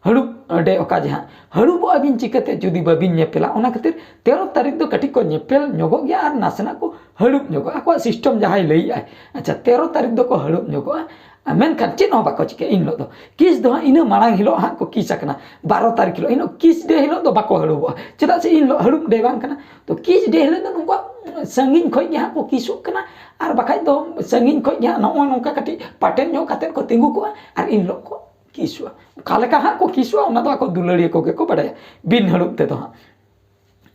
ᱦᱟᱹᱲᱩᱵ ᱰᱮ ᱚᱠᱟ ᱡᱮ ᱦᱟᱸᱜ, ᱦᱟᱹᱲᱩᱵᱚᱜ ᱟᱹᱵᱤᱱ ᱪᱤᱠᱟᱹᱛᱮ ᱡᱩᱫᱤ ᱵᱟᱹᱵᱤᱱ ᱧᱮᱯᱮᱞᱟ? ᱚᱱᱟ ᱠᱷᱟᱹᱛᱤᱨ ᱛᱮᱨᱚ ᱛᱟᱹᱨᱤᱠᱷ ᱫᱚ ᱠᱟᱹᱴᱤᱡ ᱠᱚ ᱧᱮᱯᱮᱞ ᱧᱚᱜᱚᱜ ᱜᱮᱭᱟ ᱟᱨ ᱱᱟᱥᱮᱱᱟᱜ ᱠᱚ ᱦᱟᱹᱲᱩᱵ ᱧᱚᱜᱚᱜᱼᱟ᱾ ᱟᱠᱚᱣᱟᱜ ᱥᱤᱥᱴᱮᱢ ᱡᱟᱦᱟᱸᱭ ᱞᱟᱹᱭᱮᱜᱼᱟᱭ, ᱟᱪᱪᱷᱟ, ᱛᱮᱨᱚ ᱛᱟᱹᱨᱤᱠᱷ ᱫᱚᱠᱚ ᱦᱟᱹᱲᱩᱵ ᱧᱚᱜᱚᱜᱼᱟ᱾ ᱟᱨ ᱢᱮᱱᱠᱷᱟᱱ ᱪᱮᱫ ᱦᱚᱸ ᱵᱟᱠᱚ ᱪᱤᱠᱟᱹᱭᱟ ᱤᱱ ᱦᱤᱞᱳᱜ ᱫᱚ᱾ ᱠᱤᱥ ᱫᱚ ᱦᱟᱸᱜ ᱤᱱᱟᱹ ᱢᱟᱲᱟᱝ ᱦᱤᱞᱳᱜ ᱦᱟᱸᱜ ᱠᱚ ᱠᱤᱥ ᱟᱠᱟᱱᱟ, ᱵᱟᱨᱚ ᱛᱟᱹᱨᱤᱠᱷ ᱦᱤᱞᱳᱜ᱾ ᱤᱱ ᱦᱤᱞᱳᱜ ᱠᱤᱥ ᱰᱮ ᱦᱤᱞᱳᱜ ᱫᱚ ᱵᱟᱠᱚ ᱦᱟᱹᱲᱩᱵᱚᱜᱼᱟ, ᱪᱮᱫᱟᱜ ᱥᱮ ᱤᱱ ᱦᱤᱞᱳᱜ ᱦᱟᱹᱲᱩᱵ ᱰᱮ ᱵᱟᱝ ᱠᱟᱱᱟ᱾ ᱛᱚ ᱠᱤᱥ ᱰᱮ ᱦᱤᱞᱳᱜ ᱫᱚ ᱱᱚᱝᱠᱟ ᱥᱟᱺᱜᱤᱧ ᱠᱷᱚᱡ ᱜᱮ ᱦᱟᱸᱜ ᱠᱚ ᱠᱤᱥᱚᱜ ᱠᱟᱱᱟ, ᱟᱨ ᱵᱟᱠᱷᱟᱡ ᱫᱚ ᱥᱟᱺᱜᱤᱧ ᱠᱷᱚᱡ ᱜᱮ ᱦᱟᱸᱜ ᱱᱚᱜᱼᱚ ᱱᱚᱝᱠᱟ ᱠᱟᱹᱴᱤᱡ ᱯᱟᱴᱮᱱ ᱧᱚᱜ ᱠᱟᱛᱮᱫ ᱠᱚ ᱛᱤᱸᱜᱩ ᱠᱚᱜᱼᱟ ᱟᱨ ᱤᱱ ᱦᱤᱞᱳᱜ ᱠᱚ ᱠᱤᱥᱚᱜᱼᱟ᱾ ᱚᱠᱟ ᱞᱮᱠᱟ ᱦᱟᱸᱜ ᱠᱚ ᱠᱤᱥᱚᱜᱼᱟ, ᱚᱱᱟ ᱫᱚ ᱟᱠᱚ ᱫᱩᱞᱟᱹᱲᱤᱭᱟᱹ ᱠᱚᱜᱮ ᱠᱚ ᱵᱟᱰᱟᱭᱟ, ᱵᱤᱱ ᱦᱟᱹᱲᱩᱵ ᱛᱮᱫᱚ ᱦᱟᱸᱜ᱾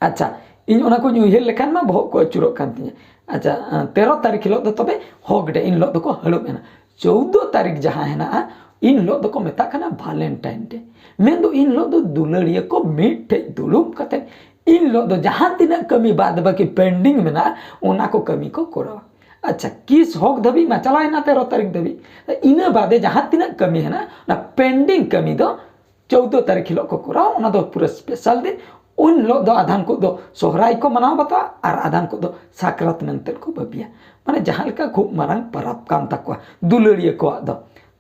ᱟᱪᱪᱷᱟ, ᱤᱧ ᱚᱱᱟ ᱠᱚᱧ ᱩᱭᱦᱟᱹᱨ ᱞᱮᱠᱷᱟᱱ ᱢᱟ ᱵᱚᱦᱚᱜ ᱠᱚ ᱟᱹᱪᱩᱨᱚᱜ ᱠᱟᱱ ᱛᱤᱧᱟᱹ᱾ ᱟᱪᱪᱷᱟ, ᱛᱮᱨᱚ ᱛᱟᱹᱨᱤᱠᱷ ᱦᱤᱞᱳᱜ ᱫᱚ ᱛᱚᱵᱮ ᱦᱚᱜᱽ ᱰᱮ, ᱤᱱ ᱦᱤᱞᱳᱜ ᱫᱚᱠᱚ ᱦᱟᱹᱲᱩᱵ ᱮᱱᱟ᱾ ᱪᱳᱫᱽᱫᱚ ᱛᱟᱹᱨᱤᱠᱷ ᱡᱟᱦᱟᱸ ᱦᱮᱱᱟᱜᱼᱟ, ᱤᱱ ᱦᱤᱞᱳᱜ ᱫᱚᱠᱚ ᱢᱮᱛᱟᱜ ᱠᱟᱱᱟ ᱵᱷᱟᱞᱮᱱᱴᱟᱭᱤᱱ ᱰᱮ᱾ ᱢᱮᱱᱫᱚ ᱤᱱ ᱦᱤᱞᱳᱜ ᱫᱚ ᱫᱩᱞᱟᱹᱲᱤᱭᱟᱹ ᱠᱚ ᱢᱤᱫ ᱴᱷᱮᱡ ᱫᱩᱲᱩᱵ ᱠᱟᱛᱮ ᱤᱱ ᱦᱤᱞᱳᱜ ᱫᱚ ᱡᱟᱦᱟᱸ ᱛᱤᱱᱟᱹᱜ ᱠᱟᱹᱢᱤ ᱵᱟᱫ ᱵᱟᱹᱠᱤ ᱯᱮᱱᱰᱤᱝ ᱢᱮᱱᱟᱜᱼᱟ, ᱚᱱᱟ ᱠᱚ ᱠᱟᱹᱢᱤ ᱠᱚ ᱠᱚᱨᱟᱣᱟ᱾ ᱟᱪᱪᱷᱟ, ᱠᱤᱥ ᱦᱚᱠ ᱫᱷᱟᱹᱵᱤᱡ ᱢᱟ ᱪᱟᱞᱟᱣᱮᱱᱟ ᱛᱮᱨᱚ ᱛᱟᱹᱨᱤᱠᱷ ᱫᱷᱟᱹᱵᱤᱡ᱾ ᱤᱱᱟᱹ ᱵᱟᱫᱮ ᱡᱟᱦᱟᱸ ᱛᱤᱱᱟᱹᱜ ᱠᱟᱹᱢᱤ ᱦᱮᱱᱟᱜ, ᱚᱱᱟ ᱯᱮᱱᱰᱤᱝ ᱠᱟᱹᱢᱤ ᱫᱚ ᱪᱳᱫᱽᱫᱳ ᱛᱟᱹᱨᱤᱠᱷ ᱦᱤᱞᱳᱜ ᱠᱚ ᱠᱚᱨᱟᱣᱟ᱾ ᱚᱱᱟ ᱫᱚ ᱯᱩᱨᱟᱹ ᱥᱯᱮᱥᱟᱞ ᱫᱤᱱ᱾ ᱩᱱ ᱦᱤᱞᱳᱜ ᱫᱚ ᱟᱫᱷᱟᱱ ᱠᱚ ᱫᱚ ᱥᱚᱦᱨᱟᱭ ᱠᱚ ᱢᱟᱱᱟᱣ ᱵᱟᱛᱟᱣᱟ ᱟᱨ ᱟᱫᱷᱟᱱ ᱠᱚ ᱫᱚ ᱥᱟᱠᱨᱟᱛ ᱢᱮᱱᱛᱮ ᱠᱚ ᱵᱷᱟᱹᱵᱤᱭᱟ᱾ ᱢᱟᱱᱮ ᱡᱟᱦᱟᱸ ᱞᱮᱠᱟ ᱠᱷᱩᱵ ᱢᱟᱨᱟᱝ ᱯᱚᱨᱚᱵᱽ ᱠᱟᱱ ᱛᱟᱠᱚᱣᱟ ᱫᱩᱞᱟᱹᱲᱤᱭᱟᱹ ᱠᱚᱣᱟᱜ ᱫᱚ᱾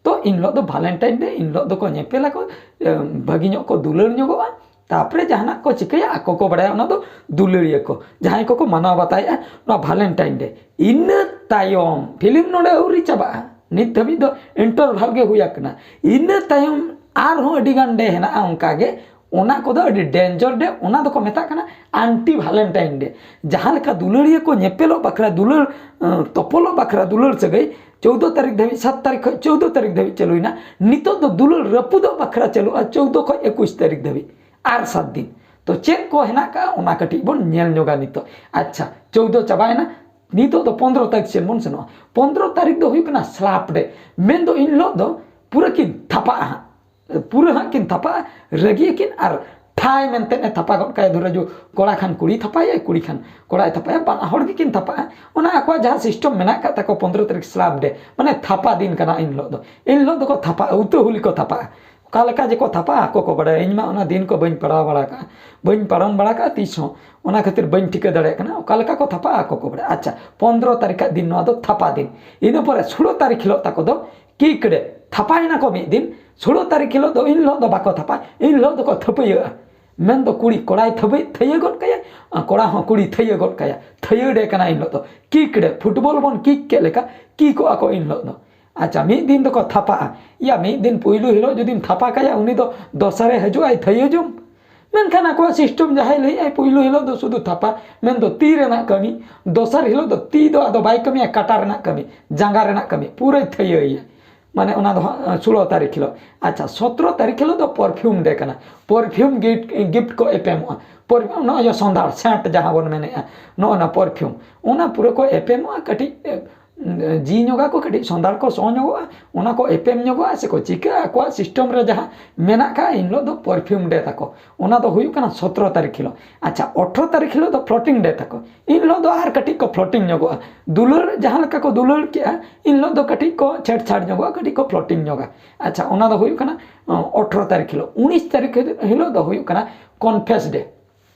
ᱛᱚ ᱤᱱ ᱦᱤᱞᱳᱜ ᱫᱚ ᱵᱷᱟᱞᱮᱱᱴᱟᱭᱤᱱ ᱰᱮ, ᱤᱱ ᱦᱤᱞᱳᱜ ᱫᱚᱠᱚ ᱧᱮᱯᱮᱞᱟᱠᱚ, ᱮ, ᱵᱷᱟᱹᱜᱤ ᱧᱚᱜ ᱠᱚ ᱫᱩᱞᱟᱹᱲ ᱧᱚᱜᱚᱜᱼᱟ᱾ ᱛᱟᱯᱚᱨᱮ ᱡᱟᱦᱟᱱᱟᱜ ᱠᱚ ᱪᱤᱠᱟᱹᱭᱟ ᱟᱠᱚ ᱠᱚ ᱵᱟᱲᱟᱭᱟ, ᱚᱱᱟ ᱫᱚ ᱫᱩᱞᱟᱹᱲᱤᱭᱟᱹ ᱠᱚ ᱡᱟᱦᱟᱸᱭ ᱠᱚᱠᱚ ᱢᱟᱱᱟᱣ ᱵᱟᱛᱟᱣᱮᱫᱼᱟ ᱱᱚᱣᱟ ᱵᱷᱟᱞᱮᱱᱴᱟᱭᱤᱱ ᱰᱮ᱾ ᱤᱱᱟᱹ ᱛᱟᱭᱚᱢ ᱯᱷᱤᱞᱢ ᱱᱚᱰᱮ ᱟᱹᱣᱨᱤ ᱪᱟᱵᱟᱜᱼᱟ, ᱱᱤᱛ ᱫᱷᱟᱹᱵᱤᱡ ᱫᱚ ᱤᱱᱴᱟᱨᱵᱷᱟᱞ ᱜᱮ ᱦᱩᱭ ᱟᱠᱟᱱᱟ᱾ ᱤᱱᱟᱹ ᱛᱟᱭᱚᱢ ᱟᱨᱦᱚᱸ ᱟᱹᱰᱤ ᱜᱟᱱ ᱰᱮ ᱦᱮᱱᱟᱜᱼᱟ ᱚᱱᱠᱟ ᱜᱮ, ᱚᱱᱟ ᱠᱚᱫᱚ ᱟᱹᱰᱤ ᱰᱮᱧᱡᱟᱨ ᱰᱮ, ᱚᱱᱟ ᱫᱚᱠᱚ ᱢᱮᱛᱟᱜ ᱠᱟᱱᱟ ᱟᱱᱴᱤ ᱵᱷᱟᱞᱮᱱᱴᱟᱭᱤᱱ ᱰᱮ᱾ ᱡᱟᱦᱟᱸ ᱞᱮᱠᱟ ᱫᱩᱞᱟᱹᱲᱤᱭᱟᱹ ᱠᱚ ᱧᱮᱯᱮᱞᱚᱜ ᱵᱟᱠᱷᱨᱟ, ᱫᱩᱞᱟᱹᱲ, ᱮᱸ, ᱛᱚᱯᱚᱞᱚᱜ ᱵᱟᱠᱷᱨᱟ ᱫᱩᱞᱟᱹᱲ ᱥᱟᱹᱜᱟᱹᱭ ᱪᱳᱫᱽᱫᱳ ᱛᱟᱹᱨᱤᱠᱷ ᱫᱷᱟᱹᱵᱤᱡ, ᱥᱟᱛ ᱛᱟᱹᱨᱤᱠᱷ ᱠᱷᱚᱱ ᱪᱳᱫᱽᱫᱳ ᱛᱟᱹᱨᱤᱠᱷ ᱫᱷᱟᱹᱵᱤᱡ ᱪᱟᱹᱞᱩᱭᱮᱱᱟ᱾ ᱱᱤᱛᱚᱜ ᱫᱚ ᱫᱩᱞᱟᱹᱲ ᱨᱟᱹᱯᱩᱫᱚᱜ ᱵᱟᱠᱷᱨᱟ ᱪᱟᱹᱞᱩᱜᱼᱟ ᱪᱳᱫᱽᱫᱳ ᱠᱷᱚᱱ ᱮᱠᱩᱥ ᱛᱟᱹᱨᱤᱠᱷ ᱫᱷᱟᱹᱵᱤᱡ, ᱟᱨ ᱥᱟᱛ ᱫᱤᱱ᱾ ᱛᱚ ᱪᱮᱫ ᱠᱚ ᱦᱮᱱᱟᱜ ᱠᱟᱜᱼᱟ ᱚᱱᱟ ᱠᱟᱹᱴᱤᱡ ᱵᱚᱱ ᱧᱮᱞ ᱧᱚᱜᱟ ᱱᱤᱛᱚᱜ᱾ ᱟᱪᱪᱷᱟ, ᱪᱳᱫᱽᱫᱳ ᱪᱟᱵᱟᱭᱮᱱᱟ, ᱱᱤᱛᱚᱜ ᱫᱚ ᱯᱚᱱᱫᱽᱨᱚ ᱛᱟᱹᱨᱤᱠᱷ ᱥᱮᱱ ᱵᱚᱱ ᱥᱮᱱᱚᱜᱼᱟ᱾ ᱯᱚᱱᱫᱽᱨᱚ ᱛᱟᱹᱨᱤᱠᱷ ᱫᱚ ᱦᱩᱭᱩᱜ ᱠᱟᱱᱟ ᱥᱞᱟᱯ ᱰᱮ, ᱢᱮᱱᱫᱚ ᱤᱱ ᱦᱤᱞᱳᱜ ᱫᱚ ᱯᱩᱨᱟᱹ ᱠᱤᱱ ᱛᱷᱟᱯᱟᱜᱼᱟ ᱦᱟᱸᱜ᱾ ᱯᱩᱨᱟᱹ ᱦᱟᱸᱜ ᱠᱤᱱ ᱛᱷᱟᱯᱟᱜᱼᱟ, ᱨᱟᱹᱜᱤ ᱟᱹᱠᱤᱱ ᱟᱨ ᱴᱷᱟᱭ ᱢᱮᱱᱛᱮ ᱮ ᱛᱷᱟᱯᱟ ᱜᱚᱫ ᱠᱟᱭᱟ᱾ ᱫᱷᱚᱨᱮ ᱡᱩ ᱠᱚᱲᱟ ᱠᱷᱟᱱ ᱠᱩᱲᱤ ᱛᱷᱟᱯᱟᱭᱟᱭ, ᱠᱩᱲᱤ ᱠᱷᱟᱱ ᱠᱚᱲᱟᱭ ᱛᱷᱟᱯᱟᱭᱟ, ᱵᱟᱱᱟ ᱦᱚᱲ ᱜᱮᱠᱤᱱ ᱛᱷᱟᱯᱟᱜᱼᱟ᱾ ᱚᱱᱟ ᱟᱠᱚᱣᱟᱜ ᱡᱟᱦᱟᱸ ᱥᱤᱥᱴᱮᱢ ᱢᱮᱱᱟᱜ ᱟᱠᱟᱫ ᱛᱟᱠᱚ, ᱯᱚᱱᱫᱽᱨᱚ ᱛᱟᱹᱨᱤᱠᱷ ᱥᱞᱟᱯ ᱰᱮ, ᱢᱟᱱᱮ ᱛᱷᱟᱯᱟ ᱫᱤᱱ ᱠᱟᱱᱟ ᱤᱱ ᱦᱤᱞᱳᱜ ᱫᱚ᱾ ᱤᱱ ᱦᱤᱞᱳᱜ ᱫᱚᱠᱚ ᱛᱷᱟᱯᱟᱜᱼᱟ, ᱩᱛᱟᱹ ᱦᱩᱞᱤ ᱠᱚ ᱛᱷᱟᱯᱟᱜᱼᱟ᱾ ᱚᱠᱟ ᱞᱮᱠᱟ ᱡᱮᱠᱚ ᱛᱷᱟᱯᱟᱜᱼᱟ ᱟᱠᱚ ᱠᱚ ᱵᱟᱲᱟᱭᱟ, ᱤᱧ ᱢᱟ ᱚᱱᱟ ᱫᱤᱱ ᱠᱚ ᱵᱟᱹᱧ ᱯᱟᱲᱟᱣ ᱵᱟᱲᱟ ᱠᱟᱜᱼᱟ, ᱵᱟᱹᱧ ᱯᱟᱨᱚᱢ ᱵᱟᱲᱟ ᱠᱟᱜᱼᱟ ᱛᱤᱥ ᱦᱚᱸ, ᱚᱱᱟ ᱠᱷᱟᱹᱛᱤᱨ ᱵᱟᱹᱧ ᱴᱷᱤᱠᱟᱹ ᱫᱟᱲᱮᱭᱟᱜ ᱠᱟᱱᱟ ᱚᱠᱟ ᱞᱮᱠᱟ ᱠᱚ ᱛᱷᱟᱯᱟᱜᱼᱟ ᱟᱠᱚ ᱠᱚ ᱵᱟᱲᱟᱭᱟ᱾ ᱟᱪᱪᱷᱟ, ᱯᱚᱱᱫᱽᱨᱚ ᱛᱟᱹᱨᱤᱠᱷ ᱟᱜ ᱫᱤᱱ ᱱᱚᱣᱟ ᱫᱚ ᱛᱷᱟᱯᱟ ᱫᱤᱱ᱾ ᱤᱱᱟᱹ ᱯᱚᱨᱮ ᱥᱳᱞᱳ ᱛᱟᱹᱨᱤᱠᱷ ᱦᱤᱞᱳᱜ ᱛᱟᱠᱚ ᱫᱚ ᱠᱤᱠ ᱰᱮ, ᱛᱷᱟᱯᱟᱭᱮᱱᱟ ᱠᱚ ᱢᱤᱫ ᱫᱤᱱ᱾ ᱥᱳᱞᱳ ᱛᱟᱹᱨᱤᱠᱷ ᱦᱤᱞᱳᱜ ᱫᱚ ᱤᱱ ᱦᱤᱞᱳᱜ ᱫᱚ ᱵᱟᱠᱚ ᱛᱷᱟᱯᱟ, ᱤᱱ ᱦᱤᱞᱳᱜ ᱫᱚᱠᱚ ᱛᱷᱟᱹᱯᱟᱹᱭᱟᱹᱜᱼᱟ᱾ ᱢᱮᱱᱫᱚ ᱠᱩᱲᱤ ᱠᱚᱲᱟᱭ ᱛᱷᱟᱹᱯᱟᱹᱭ ᱛᱷᱟᱹᱭᱟᱹ ᱜᱚᱫ ᱠᱟᱭᱟ, ᱟᱨ ᱠᱚᱲᱟ ᱦᱚᱸ ᱠᱩᱲᱤ ᱛᱷᱟᱹᱭᱟᱹ ᱜᱚᱫ ᱠᱟᱭᱟ᱾ ᱛᱷᱟᱹᱭᱟᱹ ᱰᱮ ᱠᱟᱱᱟ ᱤᱱ ᱦᱤᱞᱳᱜ ᱫᱚ᱾ ᱠᱤᱠ ᱰᱮ, ᱯᱷᱩᱴᱵᱚᱞ ᱵᱚᱱ ᱠᱤᱠ ᱠᱮᱫ ᱞᱮᱠᱟ ᱠᱤᱠᱚᱜᱼᱟ ᱠᱚ ᱤᱱ ᱦᱤᱞᱳᱜ ᱫᱚ᱾ ᱟᱪᱪᱷᱟ, ᱢᱤᱫ ᱫᱤᱱ ᱫᱚᱠᱚ ᱛᱷᱟᱯᱟᱜᱼᱟ᱾ ᱭᱟ, ᱢᱤᱫ ᱫᱤᱱ ᱯᱩᱭᱞᱩ ᱦᱤᱞᱳᱜ ᱡᱩᱫᱤᱢ ᱛᱷᱟᱯᱟ ᱠᱟᱭᱟ, ᱩᱱᱤ ᱫᱚ ᱫᱚᱥᱟᱨᱮ ᱦᱤᱡᱩᱜᱼᱟᱭ ᱛᱷᱟᱹᱭᱟᱹ ᱡᱚᱢ᱾ ᱢᱮᱱᱠᱷᱟᱱ ᱟᱠᱚᱣᱟᱜ ᱥᱤᱥᱴᱮᱢ ᱡᱟᱦᱟᱸᱭ ᱞᱟᱹᱭᱮᱫᱼᱟᱭ ᱯᱩᱭᱞᱩ ᱦᱤᱞᱳᱜ ᱫᱚ ᱥᱩᱫᱷᱩ ᱛᱷᱟᱯᱟ, ᱢᱮᱱᱫᱚ ᱛᱤ ᱨᱮᱱᱟᱜ ᱠᱟᱹᱢᱤ, ᱫᱚᱥᱟᱨ ᱦᱤᱞᱳᱜ ᱫᱚ ᱛᱤ ᱫᱚ ᱟᱫᱚ ᱵᱟᱭ ᱠᱟᱹᱢᱤᱭᱟ, ᱠᱟᱴᱟ ᱨᱮᱱᱟᱜ ᱠᱟᱹᱢᱤ, ᱡᱟᱸᱜᱟ ᱨᱮᱱᱟᱜ ᱠᱟᱹᱢᱤ, ᱯᱩᱨᱟᱹᱭ ᱛᱷᱟᱹᱭᱟᱹᱭᱟ᱾ ᱢᱟᱱᱮ ᱚᱱᱟ ᱫᱚ ᱦᱟᱸᱜ ᱥᱳᱞᱳ ᱛᱟᱹᱨᱤᱠᱷ ᱦᱤᱞᱳᱜ᱾ ᱟᱪᱪᱷᱟ, ᱥᱚᱛᱨᱚ ᱛᱟᱹᱨᱤᱠᱷ ᱦᱤᱞᱳᱜ ᱫᱚ ᱯᱟᱨᱯᱷᱤᱭᱩᱢ ᱰᱮ ᱠᱟᱱᱟ, ᱯᱟᱨᱯᱷᱤᱭᱩᱢ ᱜᱤᱯᱷᱴ ᱠᱚ ᱮᱯᱮᱢᱚᱜᱼᱟ᱾ ᱯᱟᱨᱯᱷᱤᱭᱩᱢ ᱱᱚᱜᱼᱚᱭ ᱡᱮ ᱥᱚᱸᱫᱷᱟᱲ ᱥᱮᱱᱴ ᱡᱟᱦᱟᱸ ᱵᱚᱱ ᱢᱮᱱᱮᱫᱼᱟ, ᱱᱚᱜᱼᱚ ᱱᱟ ᱯᱟᱨᱯᱷᱤᱭᱩᱢ, ᱚᱱᱟ ᱯᱩᱨᱟᱹ ᱠᱚ ᱮᱯᱮᱢᱚᱜᱼᱟ᱾ ᱠᱟᱹᱴᱤᱡ ᱮ, ᱡᱤ ᱧᱚᱜᱟ ᱠᱚ, ᱠᱟᱹᱴᱤᱡ ᱥᱚᱸᱫᱷᱟᱲ ᱠᱚ ᱥᱚ ᱧᱚᱜᱚᱜᱼᱟ, ᱚᱱᱟ ᱠᱚ ᱮᱯᱮᱢ ᱧᱚᱜᱚᱜᱼᱟ ᱥᱮ ᱠᱚ ᱪᱤᱠᱟᱹᱜᱼᱟ, ᱟᱠᱚᱣᱟᱜ ᱥᱤᱥᱴᱮᱢ ᱨᱮ ᱡᱟᱦᱟᱸ ᱢᱮᱱᱟᱜ ᱠᱟᱜᱼᱟ, ᱮᱱ ᱦᱤᱞᱳᱜ ᱫᱚ ᱯᱟᱨᱯᱷᱤᱭᱩᱢ ᱰᱮ ᱛᱟᱠᱚ᱾ ᱚᱱᱟ ᱫᱚ ᱦᱩᱭᱩᱜ ᱠᱟᱱᱟ ᱥᱚᱛᱨᱚ ᱛᱟᱹᱨᱤᱠᱷ ᱦᱤᱞᱳᱜ᱾ ᱟᱪᱪᱷᱟ, ᱟᱴᱷᱨᱚ ᱛᱟᱹᱨᱤᱠᱷ ᱦᱤᱞᱳᱜ ᱫᱚ ᱯᱷᱞᱳᱴᱤᱝ ᱰᱮ ᱛᱟᱠᱚ᱾ ᱮᱱ ᱦᱤᱞᱳᱜ ᱫᱚ ᱟᱨ ᱠᱟᱹᱴᱤᱡ ᱠᱚ ᱯᱷᱞᱳᱴᱤᱝ ᱧᱚᱜᱚᱜᱼᱟ, ᱫᱩᱞᱟᱹᱲ ᱡᱟᱦᱟᱸ ᱞᱮᱠᱟ ᱠᱚ ᱫᱩᱞᱟᱹᱲ ᱠᱮᱜᱼᱟ, ᱮᱱ ᱦᱤᱞᱳᱜ ᱫᱚ ᱠᱟᱹᱴᱤᱡ ᱠᱚ ᱪᱷᱮᱲᱪᱷᱟᱲ ᱧᱚᱜᱚᱜᱼᱟ, ᱠᱟᱹᱴᱤᱡ ᱠᱚ ᱯᱷᱞᱳᱴᱤᱝ ᱧᱚᱜᱟ᱾ ᱟᱪᱪᱷᱟ, ᱚᱱᱟ ᱫᱚ ᱦᱩᱭᱩᱜ ᱠᱟᱱᱟ ᱟᱴᱷᱨᱚ ᱛᱟᱹᱨᱤᱠᱷ ᱦᱤᱞᱳᱜ᱾ ᱩᱱᱤᱥ ᱛᱟᱹᱨᱤᱠᱷ ᱦᱤᱞᱳᱜ ᱫᱚ ᱦᱩᱭᱩᱜ ᱠᱟᱱᱟ ᱠᱚᱱᱯᱷᱮᱥ ᱰᱮ᱾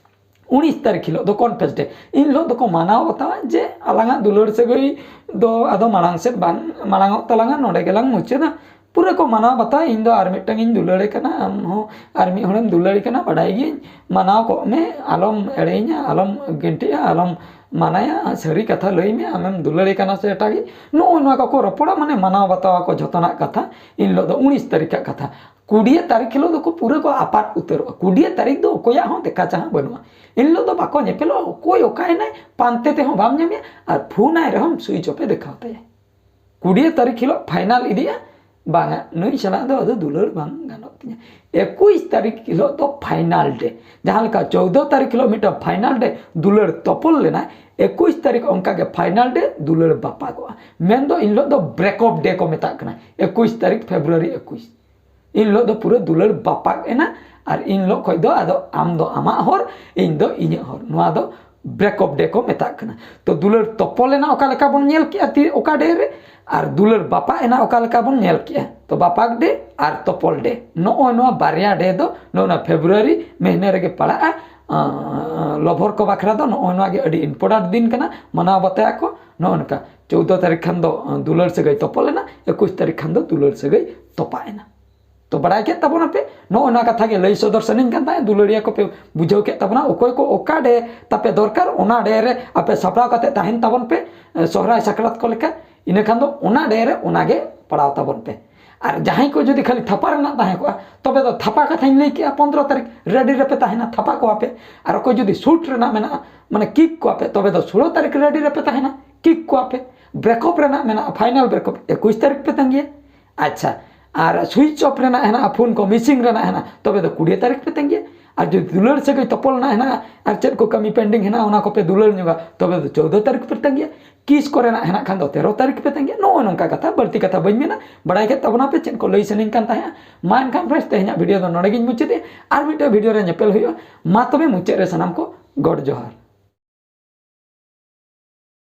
ᱩᱱᱤᱥ ᱛᱟᱹᱨᱤᱠᱷ ᱦᱤᱞᱳᱜ ᱫᱚ ᱠᱚᱱᱯᱷᱮᱥ ᱰᱮ᱾ ᱮᱱ ᱦᱤᱞᱳᱜ ᱫᱚᱠᱚ ᱢᱟᱱᱟᱣ ᱵᱟᱛᱟᱣᱟ ᱡᱮ ᱟᱞᱟᱝᱟᱜ ᱫᱩᱞᱟᱹᱲ ᱥᱟᱹᱜᱟᱹᱭ ᱫᱚ ᱟᱫᱚ ᱢᱟᱲᱟᱝ ᱥᱮᱫ ᱵᱟᱝ ᱢᱟᱲᱟᱝᱚᱜ ᱛᱟᱞᱟᱝᱟ, ᱱᱚᱰᱮ ᱜᱮᱞᱟᱝ ᱢᱩᱪᱟᱹᱫᱟ᱾ ᱯᱩᱨᱟᱹ ᱠᱚ ᱢᱟᱱᱟᱣ ᱵᱟᱛᱟᱣᱟ, ᱤᱧ ᱫᱚ ᱟᱨ ᱢᱤᱫᱴᱟᱝ ᱤᱧ ᱫᱩᱞᱟᱹᱲᱮ ᱠᱟᱱᱟ, ᱟᱢ ᱦᱚᱸ ᱟᱨ ᱢᱤᱫ ᱦᱚᱲᱮᱢ ᱫᱩᱞᱟᱹᱲᱮ ᱠᱟᱱᱟ, ᱵᱟᱰᱟᱭ ᱜᱤᱭᱟᱹᱧ, ᱢᱟᱱᱟᱣ ᱠᱚᱜ ᱢᱮ, ᱟᱞᱚᱢ ᱮᱲᱮᱭᱤᱧᱟ, ᱟᱞᱚᱢ ᱜᱤᱱᱴᱤᱜᱼᱟ, ᱟᱞᱚᱢ ᱢᱟᱱᱟᱭᱟ, ᱥᱟᱹᱨᱤ ᱠᱟᱛᱷᱟ ᱞᱟᱹᱭ ᱢᱮ, ᱟᱢᱮᱢ ᱫᱩᱞᱟᱹᱲᱮ ᱠᱟᱱᱟ ᱥᱮ ᱮᱴᱟᱜᱤᱡ᱾ ᱱᱚᱜᱼᱚᱭ ᱱᱚᱣᱟ ᱠᱚᱠᱚ ᱨᱚᱯᱚᱲᱟ, ᱢᱟᱱᱮ ᱢᱟᱱᱟᱣ ᱵᱟᱛᱟᱣ ᱟᱠᱚ ᱡᱷᱚᱛᱚᱱᱟᱜ ᱠᱟᱛᱷᱟ᱾ ᱮᱱ ᱦᱤᱞᱳᱜ ᱫᱚ ᱩᱱᱤᱥ ᱛᱟᱹᱨᱤᱠᱷᱟᱜ ᱠᱟᱛᱷᱟ᱾ ᱠᱩᱲᱤᱭᱟᱹ ᱛᱟᱹᱨᱤᱠᱷ ᱦᱤᱞᱳᱜ ᱫᱚᱠᱚ ᱯᱩᱨᱟᱹ ᱠᱚ ᱟᱯᱟᱛ ᱩᱛᱟᱹᱨᱚᱜᱼᱟ᱾ ᱠᱩᱲᱤᱭᱟᱹ ᱛᱟᱹᱨᱤᱠᱷ ᱫᱚ ᱚᱠᱚᱭᱟᱜ ᱦᱚᱸ ᱫᱮᱠᱷᱟ ᱪᱟᱦᱟᱸ ᱵᱟᱹᱱᱩᱜᱼᱟ᱾ ᱮᱱ ᱦᱤᱞᱳᱜ ᱫᱚ ᱵᱟᱠᱚ ᱧᱮᱯᱮᱞᱚᱜᱼᱟ, ᱚᱠᱚᱭ ᱚᱠᱟᱭᱮᱱᱟᱭ ᱯᱟᱱᱛᱮ ᱛᱮᱦᱚᱸ ᱵᱟᱢ ᱧᱟᱢᱮᱭᱟ, ᱟᱨ ᱯᱷᱳᱱᱟᱭ ᱨᱮᱦᱚᱸ ᱥᱩᱭᱤᱪ ᱚᱯᱷ ᱮ ᱫᱮᱠᱷᱟᱣ ᱛᱟᱭᱟ᱾ ᱠᱩᱲᱤᱭᱟᱹ ᱛᱟᱹᱨᱤᱠᱷ ᱦᱤᱞᱳᱜ ᱯᱷᱟᱭᱱᱟᱞ ᱤᱫᱤᱜᱼᱟ, ᱵᱟᱝᱟ, ᱱᱩᱭ ᱥᱟᱞᱟᱜ ᱫᱚ ᱟᱫᱚ ᱫᱩᱞᱟᱹᱲ ᱵᱟᱝ ᱜᱟᱱᱚᱜ ᱛᱤᱧᱟ᱾ ᱮᱠᱩᱥ ᱛᱟᱹᱨᱤᱠᱷ ᱦᱤᱞᱳᱜ ᱫᱚ ᱯᱷᱟᱭᱱᱟᱞ ᱰᱮ᱾ ᱡᱟᱦᱟᱸ ᱞᱮᱠᱟ ᱪᱳᱫᱽᱫᱚ ᱛᱟᱹᱨᱤᱠᱷ ᱦᱤᱞᱳᱜ ᱢᱤᱫᱴᱟᱝ ᱯᱷᱟᱭᱱᱟᱞ ᱰᱮ ᱫᱩᱞᱟᱹᱲ ᱛᱚᱯᱚᱞ ᱞᱮᱱᱟ, ᱮᱠᱩᱥ ᱛᱟᱹᱨᱤᱠᱷ ᱚᱱᱠᱟᱜᱮ ᱯᱷᱟᱭᱱᱟᱞ ᱰᱮ ᱫᱩᱞᱟᱹᱲ ᱵᱟᱯᱟᱜᱚᱜᱼᱟ᱾ ᱢᱮᱱᱫᱚ ᱮᱱ ᱦᱤᱞᱳᱜ ᱫᱚ ᱵᱨᱮᱠᱚᱯ ᱰᱮ ᱠᱚ ᱢᱮᱛᱟᱜ ᱠᱟᱱᱟ, ᱮᱠᱩᱥ ᱛᱟᱹᱨᱤᱠᱷ ᱯᱷᱮᱵᱽᱨᱩᱣᱟᱨᱤ ᱮᱠᱩᱥ᱾ ᱮᱱ ᱦᱤᱞᱳᱜ ᱫᱚ ᱯᱩᱨᱟᱹ ᱫᱩᱞᱟᱹᱲ ᱵᱟᱯᱟᱜ ᱮᱱᱟ, ᱟᱨ ᱮᱱ ᱦᱤᱞᱳᱜ ᱠᱷᱚᱡ ᱫᱚ ᱟᱫᱚ ᱟᱢ ᱫᱚ ᱟᱢᱟᱜ ᱦᱚᱨ, ᱤᱧ ᱫᱚ ᱤᱧᱟᱹᱜ ᱦᱚᱨ᱾ ᱱᱚᱣᱟ ᱫᱚ ᱵᱨᱮᱠᱚᱯ ᱰᱮ ᱠᱚ ᱢᱮᱛᱟᱜ ᱠᱟᱱᱟ᱾ ᱛᱚ, ᱫᱩᱞᱟᱹᱲ ᱛᱚᱯᱚᱞ ᱮᱱᱟ ᱚᱠᱟ ᱞᱮᱠᱟ ᱵᱚᱱ ᱧᱮᱞ ᱠᱮᱜᱼᱟ ᱛᱤ ᱚᱠᱟ ᱰᱮ ᱨᱮ, ᱟᱨ ᱫᱩᱞᱟᱹᱲ ᱵᱟᱯᱟᱜ ᱮᱱᱟ ᱚᱠᱟ ᱞᱮᱠᱟ ᱵᱚᱱ ᱧᱮᱞ ᱠᱮᱜᱼᱟ᱾ ᱛᱚ, ᱵᱟᱯᱟᱜ ᱰᱮ ᱟᱨ ᱛᱚᱯᱚᱞ ᱰᱮ, ᱱᱚᱜᱼᱚᱭ ᱱᱚᱣᱟ ᱵᱟᱨᱭᱟ ᱰᱮ ᱫᱚ ᱱᱚᱜᱼᱚ ᱱᱚᱣᱟ ᱯᱷᱮᱵᱽᱨᱩᱣᱟᱨᱤ ᱢᱟᱹᱦᱱᱟᱹ ᱨᱮᱜᱮ ᱯᱟᱲᱟᱜᱼᱟ᱾ ᱟᱸ, ᱞᱚᱵᱷᱚᱨ ᱠᱚ ᱵᱟᱠᱷᱨᱟ ᱫᱚ ᱱᱚᱜᱼᱚᱭ ᱱᱚᱣᱟ ᱜᱮ ᱟᱹᱰᱤ ᱤᱢᱯᱚᱨᱴᱮᱱᱴ ᱫᱤᱱ ᱠᱟᱱᱟ, ᱢᱟᱱᱟᱣ ᱵᱟᱛᱟᱭᱟ ᱠᱚ᱾ ᱱᱚᱜᱼᱚ ᱱᱚᱝᱠᱟ ᱪᱳᱫᱽᱫᱚ ᱛᱟᱹᱨᱤᱠᱷ ᱠᱷᱟᱱ ᱫᱚ, ᱟᱸ, ᱫᱩᱞᱟᱹᱲ ᱥᱟᱹᱜᱟᱹᱭ ᱛᱚᱯᱚᱞ ᱮᱱᱟ, ᱮᱠᱩᱥ ᱛᱟᱹᱨᱤᱠᱷ ᱠᱷᱟᱱ ᱫᱚ ᱫᱩᱞᱟᱹᱲ ᱥᱟᱹᱜᱟᱹᱭ ᱛᱚᱯᱟᱜ ᱮᱱᱟ᱾ ᱛᱚ, ᱵᱟᱲᱟᱭ ᱠᱮᱫ ᱛᱟᱵᱚᱱᱟᱯᱮ, ᱱᱚᱜᱼᱚ ᱱᱚᱣᱟ ᱠᱟᱛᱷᱟ ᱜᱮ ᱞᱟᱹᱭ ᱥᱚᱫᱚᱨ ᱥᱟᱱᱟᱧ ᱠᱟᱱ ᱛᱟᱦᱮᱸᱫ, ᱫᱩᱞᱟᱹᱲᱤᱭᱟᱹ ᱠᱚᱯᱮ ᱵᱩᱡᱷᱟᱹᱣ ᱠᱮᱫ ᱛᱟᱵᱚᱱᱟ᱾ ᱚᱠᱚᱭ ᱠᱚ ᱚᱠᱟ ᱰᱮ ᱛᱟᱯᱮ ᱫᱚᱨᱠᱟᱨ, ᱚᱱᱟ ᱰᱮ ᱨᱮ ᱟᱯᱮ ᱥᱟᱯᱲᱟᱣ ᱠᱟᱛᱮ ᱛᱟᱦᱮᱱ ᱛᱟᱵᱚᱱ ᱯᱮ, ᱮ, ᱥᱚᱦᱨᱟᱭ ᱥᱟᱠᱨᱟᱛ ᱠᱚ ᱞᱮᱠᱟ᱾ ᱤᱱᱟᱹ ᱠᱷᱟᱱ ᱫᱚ ᱚᱱᱟ ᱰᱮ ᱨᱮ ᱚᱱᱟ ᱜᱮ ᱯᱟᱲᱟᱣ ᱛᱟᱵᱚᱱ ᱯᱮ᱾ ᱟᱨ ᱡᱟᱦᱟᱸᱭ ᱠᱚ ᱡᱩᱫᱤ ᱠᱷᱟᱹᱞᱤ ᱛᱷᱟᱯᱟ ᱨᱮᱱᱟᱜ ᱛᱟᱦᱮᱸ ᱠᱚᱜᱼᱟ, ᱛᱚᱵᱮ ᱫᱚ ᱛᱷᱟᱯᱟ ᱠᱟᱛᱷᱟᱧ ᱞᱟᱹᱭ ᱠᱮᱜᱼᱟ, ᱯᱚᱱᱫᱽᱨᱚ ᱛᱟᱹᱨᱤᱠᱷ ᱨᱮᱰᱤ ᱨᱮᱯᱮ ᱛᱟᱦᱮᱱᱟ, ᱛᱷᱟᱯᱟ ᱠᱚᱣᱟ ᱯᱮ᱾ ᱟᱨ ᱚᱠᱚᱭ ᱡᱩᱫᱤ ᱥᱩᱴ ᱨᱮᱱᱟᱜ ᱢᱮᱱᱟᱜᱼᱟ, ᱢᱟᱱᱮ ᱠᱤᱠ ᱠᱚᱣᱟ ᱯᱮ, ᱛᱚᱵᱮ ᱫᱚ ᱥᱳᱞᱳ ᱛᱟᱹᱨᱤᱠᱷ ᱨᱮᱰᱤ ᱨᱮᱯᱮ ᱛᱟᱦᱮᱱᱟ, ᱠᱤᱠ ᱠᱚᱣᱟ ᱯᱮ᱾ ᱵᱨᱮᱠᱚᱯ ᱨᱮᱱᱟᱜ ᱢᱮᱱᱟᱜᱼᱟ, ᱯᱷᱟᱭᱱᱟᱞ ᱵᱨᱮᱠᱚᱯ, ᱮᱠᱩᱥ ᱛᱟᱹᱨᱤᱠᱷ ᱯᱮ ᱛᱟᱸᱜᱤᱭᱟ᱾ ᱟᱪᱪᱷᱟ, ᱟᱨ ᱥᱩᱭᱤᱪ ᱚᱯᱷ ᱨᱮᱱᱟᱜ ᱦᱮᱱᱟᱜᱼᱟ, ᱯᱷᱳᱱ ᱠᱚ ᱢᱤᱥᱤᱝ ᱨᱮᱱᱟᱜ ᱦᱮᱱᱟᱜᱼᱟ, ᱛᱚᱵᱮ ᱫᱚ ᱠᱩᱲᱤ ᱛᱟᱹᱨᱤᱠᱷ ᱯᱮ ᱛᱟᱸᱜᱤᱭᱟ᱾ ᱟᱨ ᱡᱩᱫᱤ ᱫᱩᱞᱟᱹᱲ ᱥᱟᱹᱜᱟᱹᱭ ᱛᱚᱯᱚᱞ ᱨᱮᱱᱟᱜ ᱦᱮᱱᱟᱜᱼᱟ ᱟᱨ ᱪᱮᱫ ᱠᱚ ᱠᱟᱹᱢᱤ pending ᱦᱮᱱᱟᱜᱼᱟ, ᱚᱱᱟ ᱠᱚᱯᱮ ᱫᱩᱞᱟᱹᱲ ᱧᱚᱜᱟ, ᱛᱚᱵᱮ ᱫᱚ ᱪᱳᱫᱽᱫᱚ ᱛᱟᱹᱨᱤᱠᱷ ᱯᱮ ᱛᱟᱸᱜᱤᱭᱟ᱾ ᱠᱤᱥ ᱠᱚᱨᱮᱱᱟᱜ ᱦᱮᱱᱟᱜ ᱠᱷᱟᱱ ᱫᱚ ᱛᱮᱨᱚ ᱛᱟᱹᱨᱤᱠᱷ ᱯᱮ ᱛᱟᱸᱜᱤᱭᱟ᱾ ᱱᱚᱜᱼᱚᱭ ᱱᱚᱝᱠᱟ ᱠᱟᱛᱷᱟ, ᱵᱟᱹᱲᱛᱤ ᱠᱟᱛᱷᱟ ᱵᱟᱹᱧ ᱢᱮᱱᱟ, ᱵᱟᱲᱟᱭ ᱠᱮᱫ ᱛᱟᱵᱚᱱᱟ ᱯᱮ ᱪᱮᱫ ᱠᱚ ᱞᱟᱹᱭ ᱥᱟᱱᱟᱧ ᱠᱟᱱ ᱛᱟᱦᱮᱸᱜᱼᱟ᱾ ᱢᱟ ᱮᱱᱠᱷᱟᱱ friends, ᱛᱮᱦᱮᱧᱟᱜ video ᱫᱚ ᱱᱚᱰᱮ ᱜᱤᱧ ᱢᱩᱪᱟᱹᱫᱮᱜᱼᱟ᱾ ᱟᱨ ᱢᱤᱫᱴᱮᱱ video ᱨᱮ ᱧᱮᱯᱮᱞ ᱦᱩᱭᱩᱜᱼᱟ᱾ ᱢᱟ ᱛᱚᱵᱮ ᱢᱩᱪᱟᱹᱫ ᱨᱮ ᱥᱟᱱᱟᱢ ᱠᱚ ᱜᱚᱰ ᱡᱚᱦᱟᱨ᱾